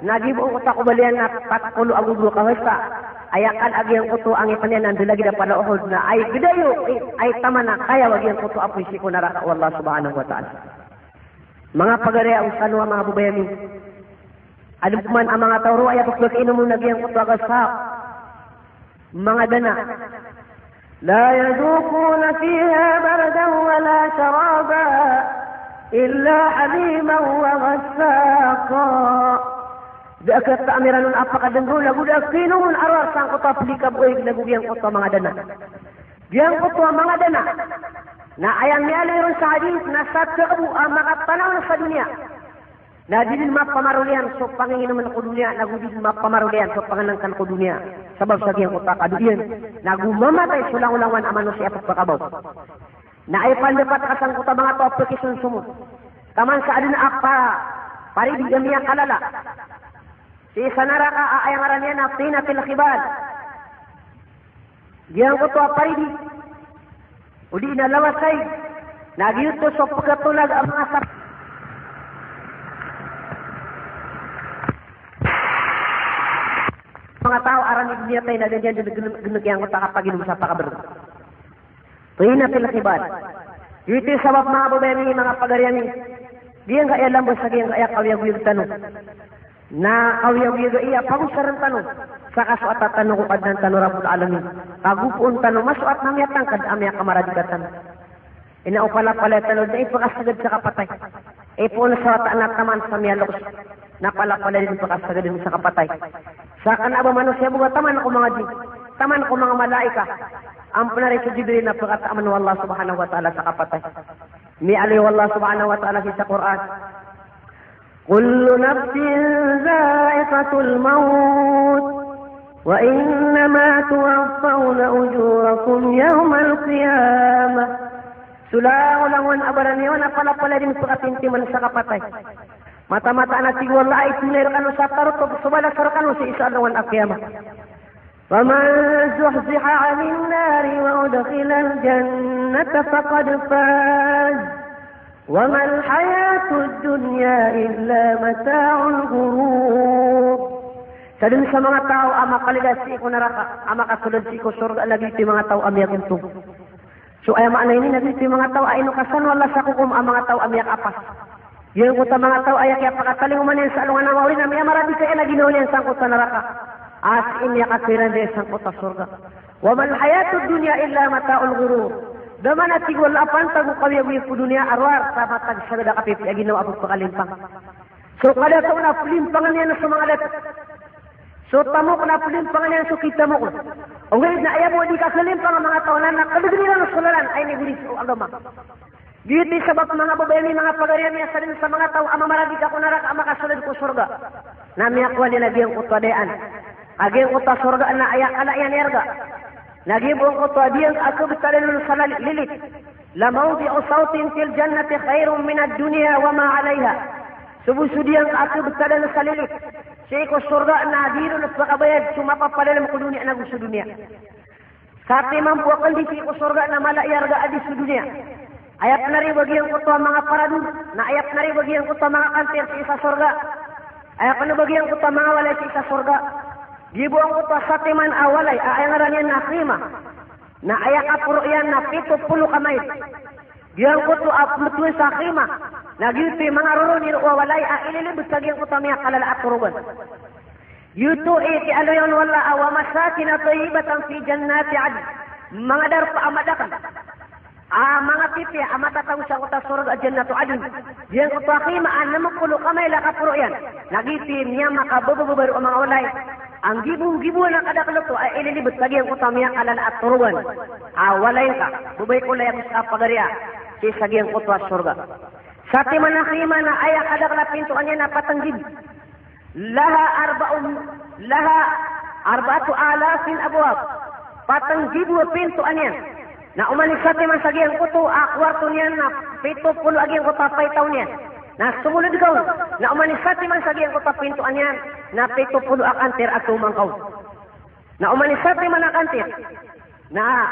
Na giyoto a kobal iyan na pat polo ago dowa ka hasta. Aya kala a giyangkoto a ngipn iyan na ndalagid a pala Uhud na aya gdayo, i-, aya taman a kaya a giyangkoto a apoy sii ko naraka o Allah subhanahu wa ta'ala. Manga pagari a, o sa ino a manga babay ami. Adn pman a manga taw roo a aya pkhaino on na giyangkoto a ghassaq. Manga dana. La yadhuquna fiha bardan wala sharaba illa hamiman wa ghassaqa. Da a khataam iran on a pakadngol ago da a khainom on a rowar sangkoto a plikabo a ig ago giyangkoto a manga dana. Giyangkoto a manga dana na aya miyaaloy ron sa hadith na sa taw bo a makatanaw na sa doniya na di dn mapamaroliyan so panginginomn ko doniya, nago di dn mapamaroliyan so pangnngkn ko doniya. Sabap sa giyangkoto a kado iyan, nago mamatay so langolangowan a manosiya a pphakabaw. Na aya pandapat ka sangkoto a manga taw a pkisonsomon taman sa adn a pa-, paridi a miyakalala sii sa naraka a aya ngaran iyan na tinatil khibal. Giyangkoto a paridi odi na lawas a ig, na giyoto so pkhatonag a manga sap-, manga taw a rani doniya tay na ganyan dn gn-, gn-, giyangkoto a kapaginom sa pakabrg. Tinatil khibal. Giyoto i sabap, manga babay ami, manga pagari ami, giyangkaya lamba sa giyangkaya kaoyagoyag tano na kaoyagoyag a aya pagosarn tano sa kasoat tano ko Kadnan tano Rabbul Alamin. Kago poon tano masoat na miyatangkd a miyakamaradi rktano. Ino palapalaya tano dn i pkasagad sa kapatay. Ipoon sa wata na taman sa miyaloks na palapalaya dn i pkasagad sa kapatay. Sa kna a ba manosiya bo ka taman ko manga jinn, taman ko manga malaikat. Amay pn ari so Jibril na pkataman o Allah subhanahu wa ta'ala sa kapatay. Miyaaloy o Allah subhanahu wa ta'ala sii sa Qur'an: "Kullu nafsin dha'iqatul maut, wa innama tuwaffawna ujurakum yawmal qiyamah." So langolangon a baraniyawa na palapalaya dn i pkatintiman sa kapatay. Mataan-mataan a tig o Allah a itonay rkano sa tarotop so balas rkano sii sa alongan a qiyamah. Faman zuhziha 'anin nari wa udkhilal jannata faqad faz, wa mal hayatud dunya illa mata'ul ghurur. Sadn sa manga taw a makalidas sii ko naraka a makasold sii ko sorga na giyoto i manga taw a miyagontong. So aya maana ini na giyoto i manga taw a inokasan o Allah sa kokom a manga taw a miyakapas. Giyangkoto a manga taw a aya kiyapakatalingoma niyan sa alongan a maori na miyamaradika iyan a ginawa niyan sangkoto a naraka. A sii miyakakairan iyan sangkoto a sorga. Wa mal hayatud dunya illa mata'ul ghurur. Da man a tig o Allah a pantag o kawiyagoyag ko doniya a rowar sa matag sagad a kapipiya a ginawa a pphakalimpang. So kadakl na plimpangan iyan so manga dato. So tamok na plimpangan iyan so kitamok. Ogaid na aya bo a di kakalimpang a manga taw na na kdgn iran so lalan a inigoris o agama. Giyoto i sabap manga babay ami, manga pagari ami, a sadn sa manga taw a mamaradika ko naraka a makasold ko sorga na miyakowa niyan a giyangkoto a dayaan. Ka giyangkoto a sorga na aya kala iyan i arga na giya bo angkoto a diyangka a khabtadan on sa lali-, lilit. "La mawdi'u sawtin fil jannati khayrun minad dunya wa ma 'alayha." So bo so diyangka a khabtadan sa lilit sii ko sorga na di ron pkabayad so mapapadalm ko doniya nago so doniya. Satiman bo a khaldi sii ko sorga na mala i arga a di so doniya. Aya pn a riba giyangkoto a manga parador, na aya pn a riba giyangkoto a manga kantir sii sa sorga. Aya pn a ba giyangkoto a manga walay sii sa sorga. Giya bo angkoto a satiman a walay a aya ngaran iyan na khima. Na aya kaporo iyan na pito polo ka mail. Giyangkoto a pmbtowan sa khima na giyoto i manga roroni roo a walay a ililibet sa giyangkoto a miyakalala a torogan. Giyoto i kiyaaloya on o Allah a wa masakina tayyibatan fi jannati adn. Manga darpa a madakl a manga pipiya a matatago sangkoto a sorga a Jannatu Adn. Giyangkoto a khima a nm polo ka mail a kaporo iyan. Na giyoto i miyamakabababaro a manga walay a nggibo-nggibo a kadakl oto a ililibet sa giyangkoto a miyakalala a torogan a walay ngka, babay ko lay ago ska a pagari a, sii sa giyangkoto a sorga. Satiman a khima na aya kadakl a pintoan iyan na pat nggibo. Laha arba'un, laha arba'atu alafin abwab. Pat nggibo a pintoan iyan. Na oman i satiman sa giyangkoto a kowarto niyan na pito polo a giyangkoto a paitaw niyan. Na somolod ka on, na oman i satiman sa giyangkoto a pintoan iyan na pito polo a kantir a tomangka on. Na oman i satiman a kantir na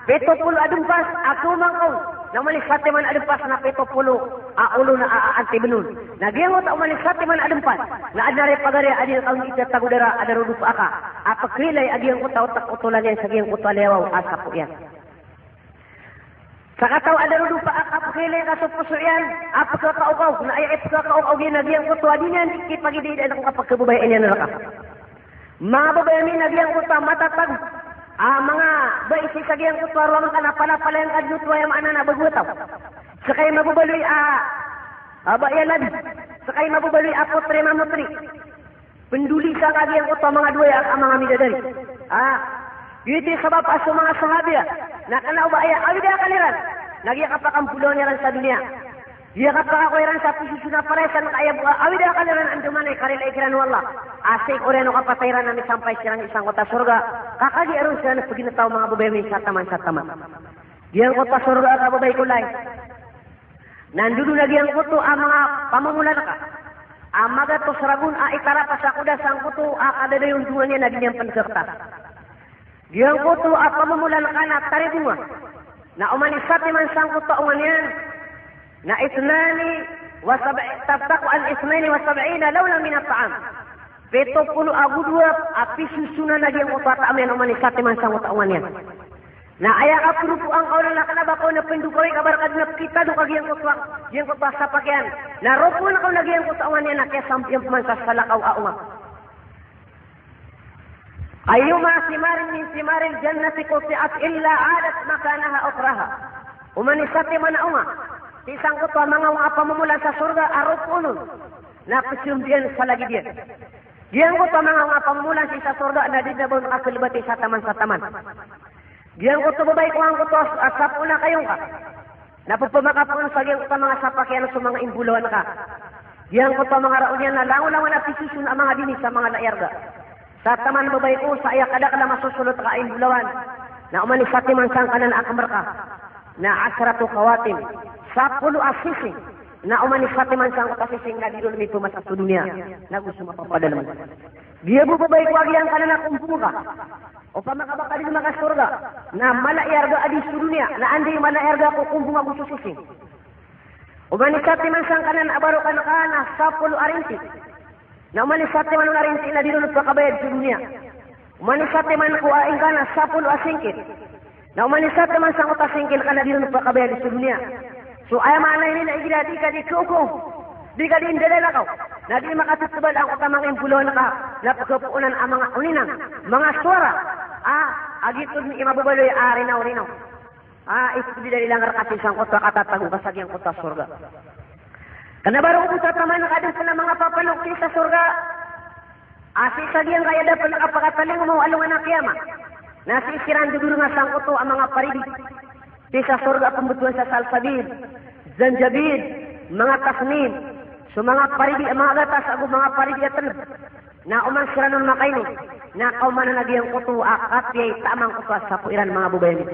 pito polo a dmpas a tomangka on. Na oman i satiman a dmpas na pito polo a olo na a, a, antibn on. Na giyangkoto a oman i satiman a dmpas na adn a ri pagari a di ngka on itatago dara a darodopa aka a pkhailay a giyangkoto a otak o tolan iyan sa giyangkoto a liyawaw a sapo iyan. Sakataw a darodopa a kapkhailay ka so poso iyan a pkhakaokaw, na aya ipkhakaokaw iyan na giyangkoto a di niyan di kipagidaidaan ko kapagkababaya iyan rka. Manga babay ami, na giyangkoto a matatago a manga bai sii sa giyangkoto a ruangan ka na palapalayan ka dn oto, aya maana na bago a taw. Ska i mababaloy a, a, bai a nabi. Ska i mababaloy a potri mamotri. Pndoli sangka giyangkoto a manga dowaya a manga midadari. A, giyoto i sabap a so manga sahabiya na kna o ba aya awida akal iran na giya kapakampolongan iran sa doniya. Giya kapakakowa iran sa pisoson a paraisan ka aya bo a awida akal iran andamanaya i karilai kiran o Allah a sii ko oriyan o kapatay iran na misampay siran sangkoto a sorga. Ka kagiya ron siran pgintaw, manga babay ami, sa taman sa taman. Giyangkoto a sorga ka, babay ko lay, na ndodon a giyangkoto a manga pamomolan ka a magatos ragon a itarapas a koda sangkoto a kadadayon dongan iyan a di niyan pn khakta. Giyangkoto a pamomolan ka na taribonga. Na oman i satiman sangkoto a onga niyan na ithnani wa sab'i-, taftaqu an ithnaini wa sab'ina lawnan min at-ta'am. Pito polo ago dowa a pisosonan a giyangkoto a taam iyan oman i satiman sangkoto a onga niyan. Na aya kapropoan ka on na kna ba ka on a pndokawi ka ba rka dn a pkitado ka giyangkoto a, giyangkoto a sapak iyan. Na ropoan ka on a giyangkoto a onga niyan na kiyasampi iyan pman sa salakaw a onga. Ayyuma thimarin min thimaril jannati quti'at illa 'adat makanaha ukhraha. Oman i satiman a onga sii sangkoto a manga onga a pamomolan sa sorga a ropoon on na pzambian sa lagid iyan. Giyangkoto a manga onga a pamomolan sii sa sorga na di dn a ba on kakalbati sa taman sa taman. Giyangkoto babay ko angkoto a, a sapoon a kayong ka na pphmakapoon sa giyangkoto a manga sapakian so manga imbolawan ka. Giyangkoto a manga raon iyan na langolangon a pisoson a manga dini sa manga layarga. Sa taman babay ko sa aya kadakl a masosolot ka a imbolawan, na oman i satiman sangkanan a kmr ka na asharatu khawatim, sapolo a sising, na oman i satiman sangkoto a sising na di ron mipmasa so doniya, na go so mapapadalm. Giya bo babay ko a giyangkanan a kombong ka, opama ka ba ka di makasorga, na mala i arga a di so doniya, na anda i mala i arga ko kombong ago so sising. Oman i satiman sangkanan a barokan ka na sapolo a rinti. Na oman i satiman on a rinti na di ron pakabayad so doniya. Oman i satiman ko aing ka na sapolo a singkil. Na oman i satiman sangkoto a singkil ka na di ron pakabayad so doniya. So aya maana ini na igira di ka di kookom, di ka di ndadalakaw, na di makatotobal angkoto a manga imbolawan ka na pkhapoonan a manga oninang, manga sowara a, a giyoto dn i mababaloy a rinaw-rinaw. A, isto di da ilang rk a sii sangkoto a katatago ka sa giyangkoto a sorga. Kna ba roo bo sa taman ka dn sii na manga papanok sii sa sorga a sii sa giyangkaya da pn kapakatalingoma o alongan a kiyama, na sii siran dodornga sangkoto a manga paridi sii sa sorga a pmbtowan sa salsabil, zanjabil, manga tasnim, so manga paridi a manga gatas ago manga paridi a tlb. Na oman siran on makainom, na kaomanan a giyangkoto a kapiya i taam angkoto a sapo iran manga babay ami.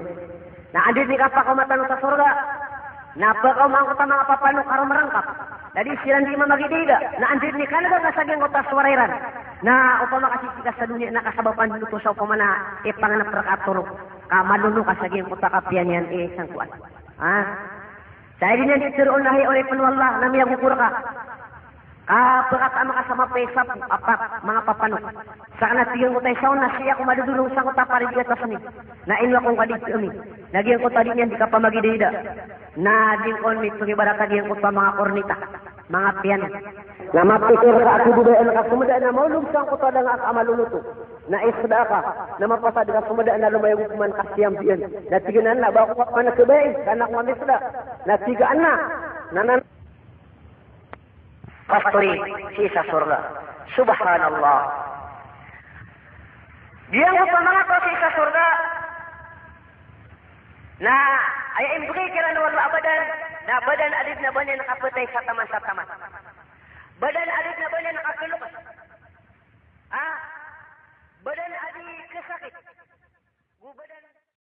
Na anda dn i kapakaoma tano sa sorga na pkaoma angkoto a manga papanok a roo marangkap. Na di siran di mamagidayda, na anda dn i kalga ka sa giyangkoto a sowara iran. Na opama ka sii ka sa doniya na kasabapan dn oto sa opama na ipangnp rka a torog ka malono ka sa giyangkoto a kapiya niyan i sangkoan. Ha? Sa aya dn iyan di tharoon na hay oripn o Allah, na miyagogo rka. Ka pkataama ka sa mapiya i sapo a pat, manga papanok. Sakn na tig angkoto a isa on na sii ako madodorong sangkoto a paridi a tasnim. Na ino ako ngka di thaami. Na giyangkoto a di niyan di kapamagidayda, na di ngka on mipngibarat a giyangkoto a manga kornita, manga piano. Na mapikir ka a kababayaan ka somada na maolog sangkoto a da nga aka a maloloto. Na isda ka, na mapasad ka somada na lomayagogoman ka siyambian. Na tig iyan a ba ako ka pnakabaya, ka an ako nga misda. Na tig iyan a, na nan- Pastori sii sa sorga. Subhanallah. Giyangkoto a manga taw sii sa sorga na aya imbgay kiran o Allah a badan, na badan a di dn a ba niyan kapatay sa taman sa taman. Badan a di dn a ba niyan kaklokes. Ha? Badan a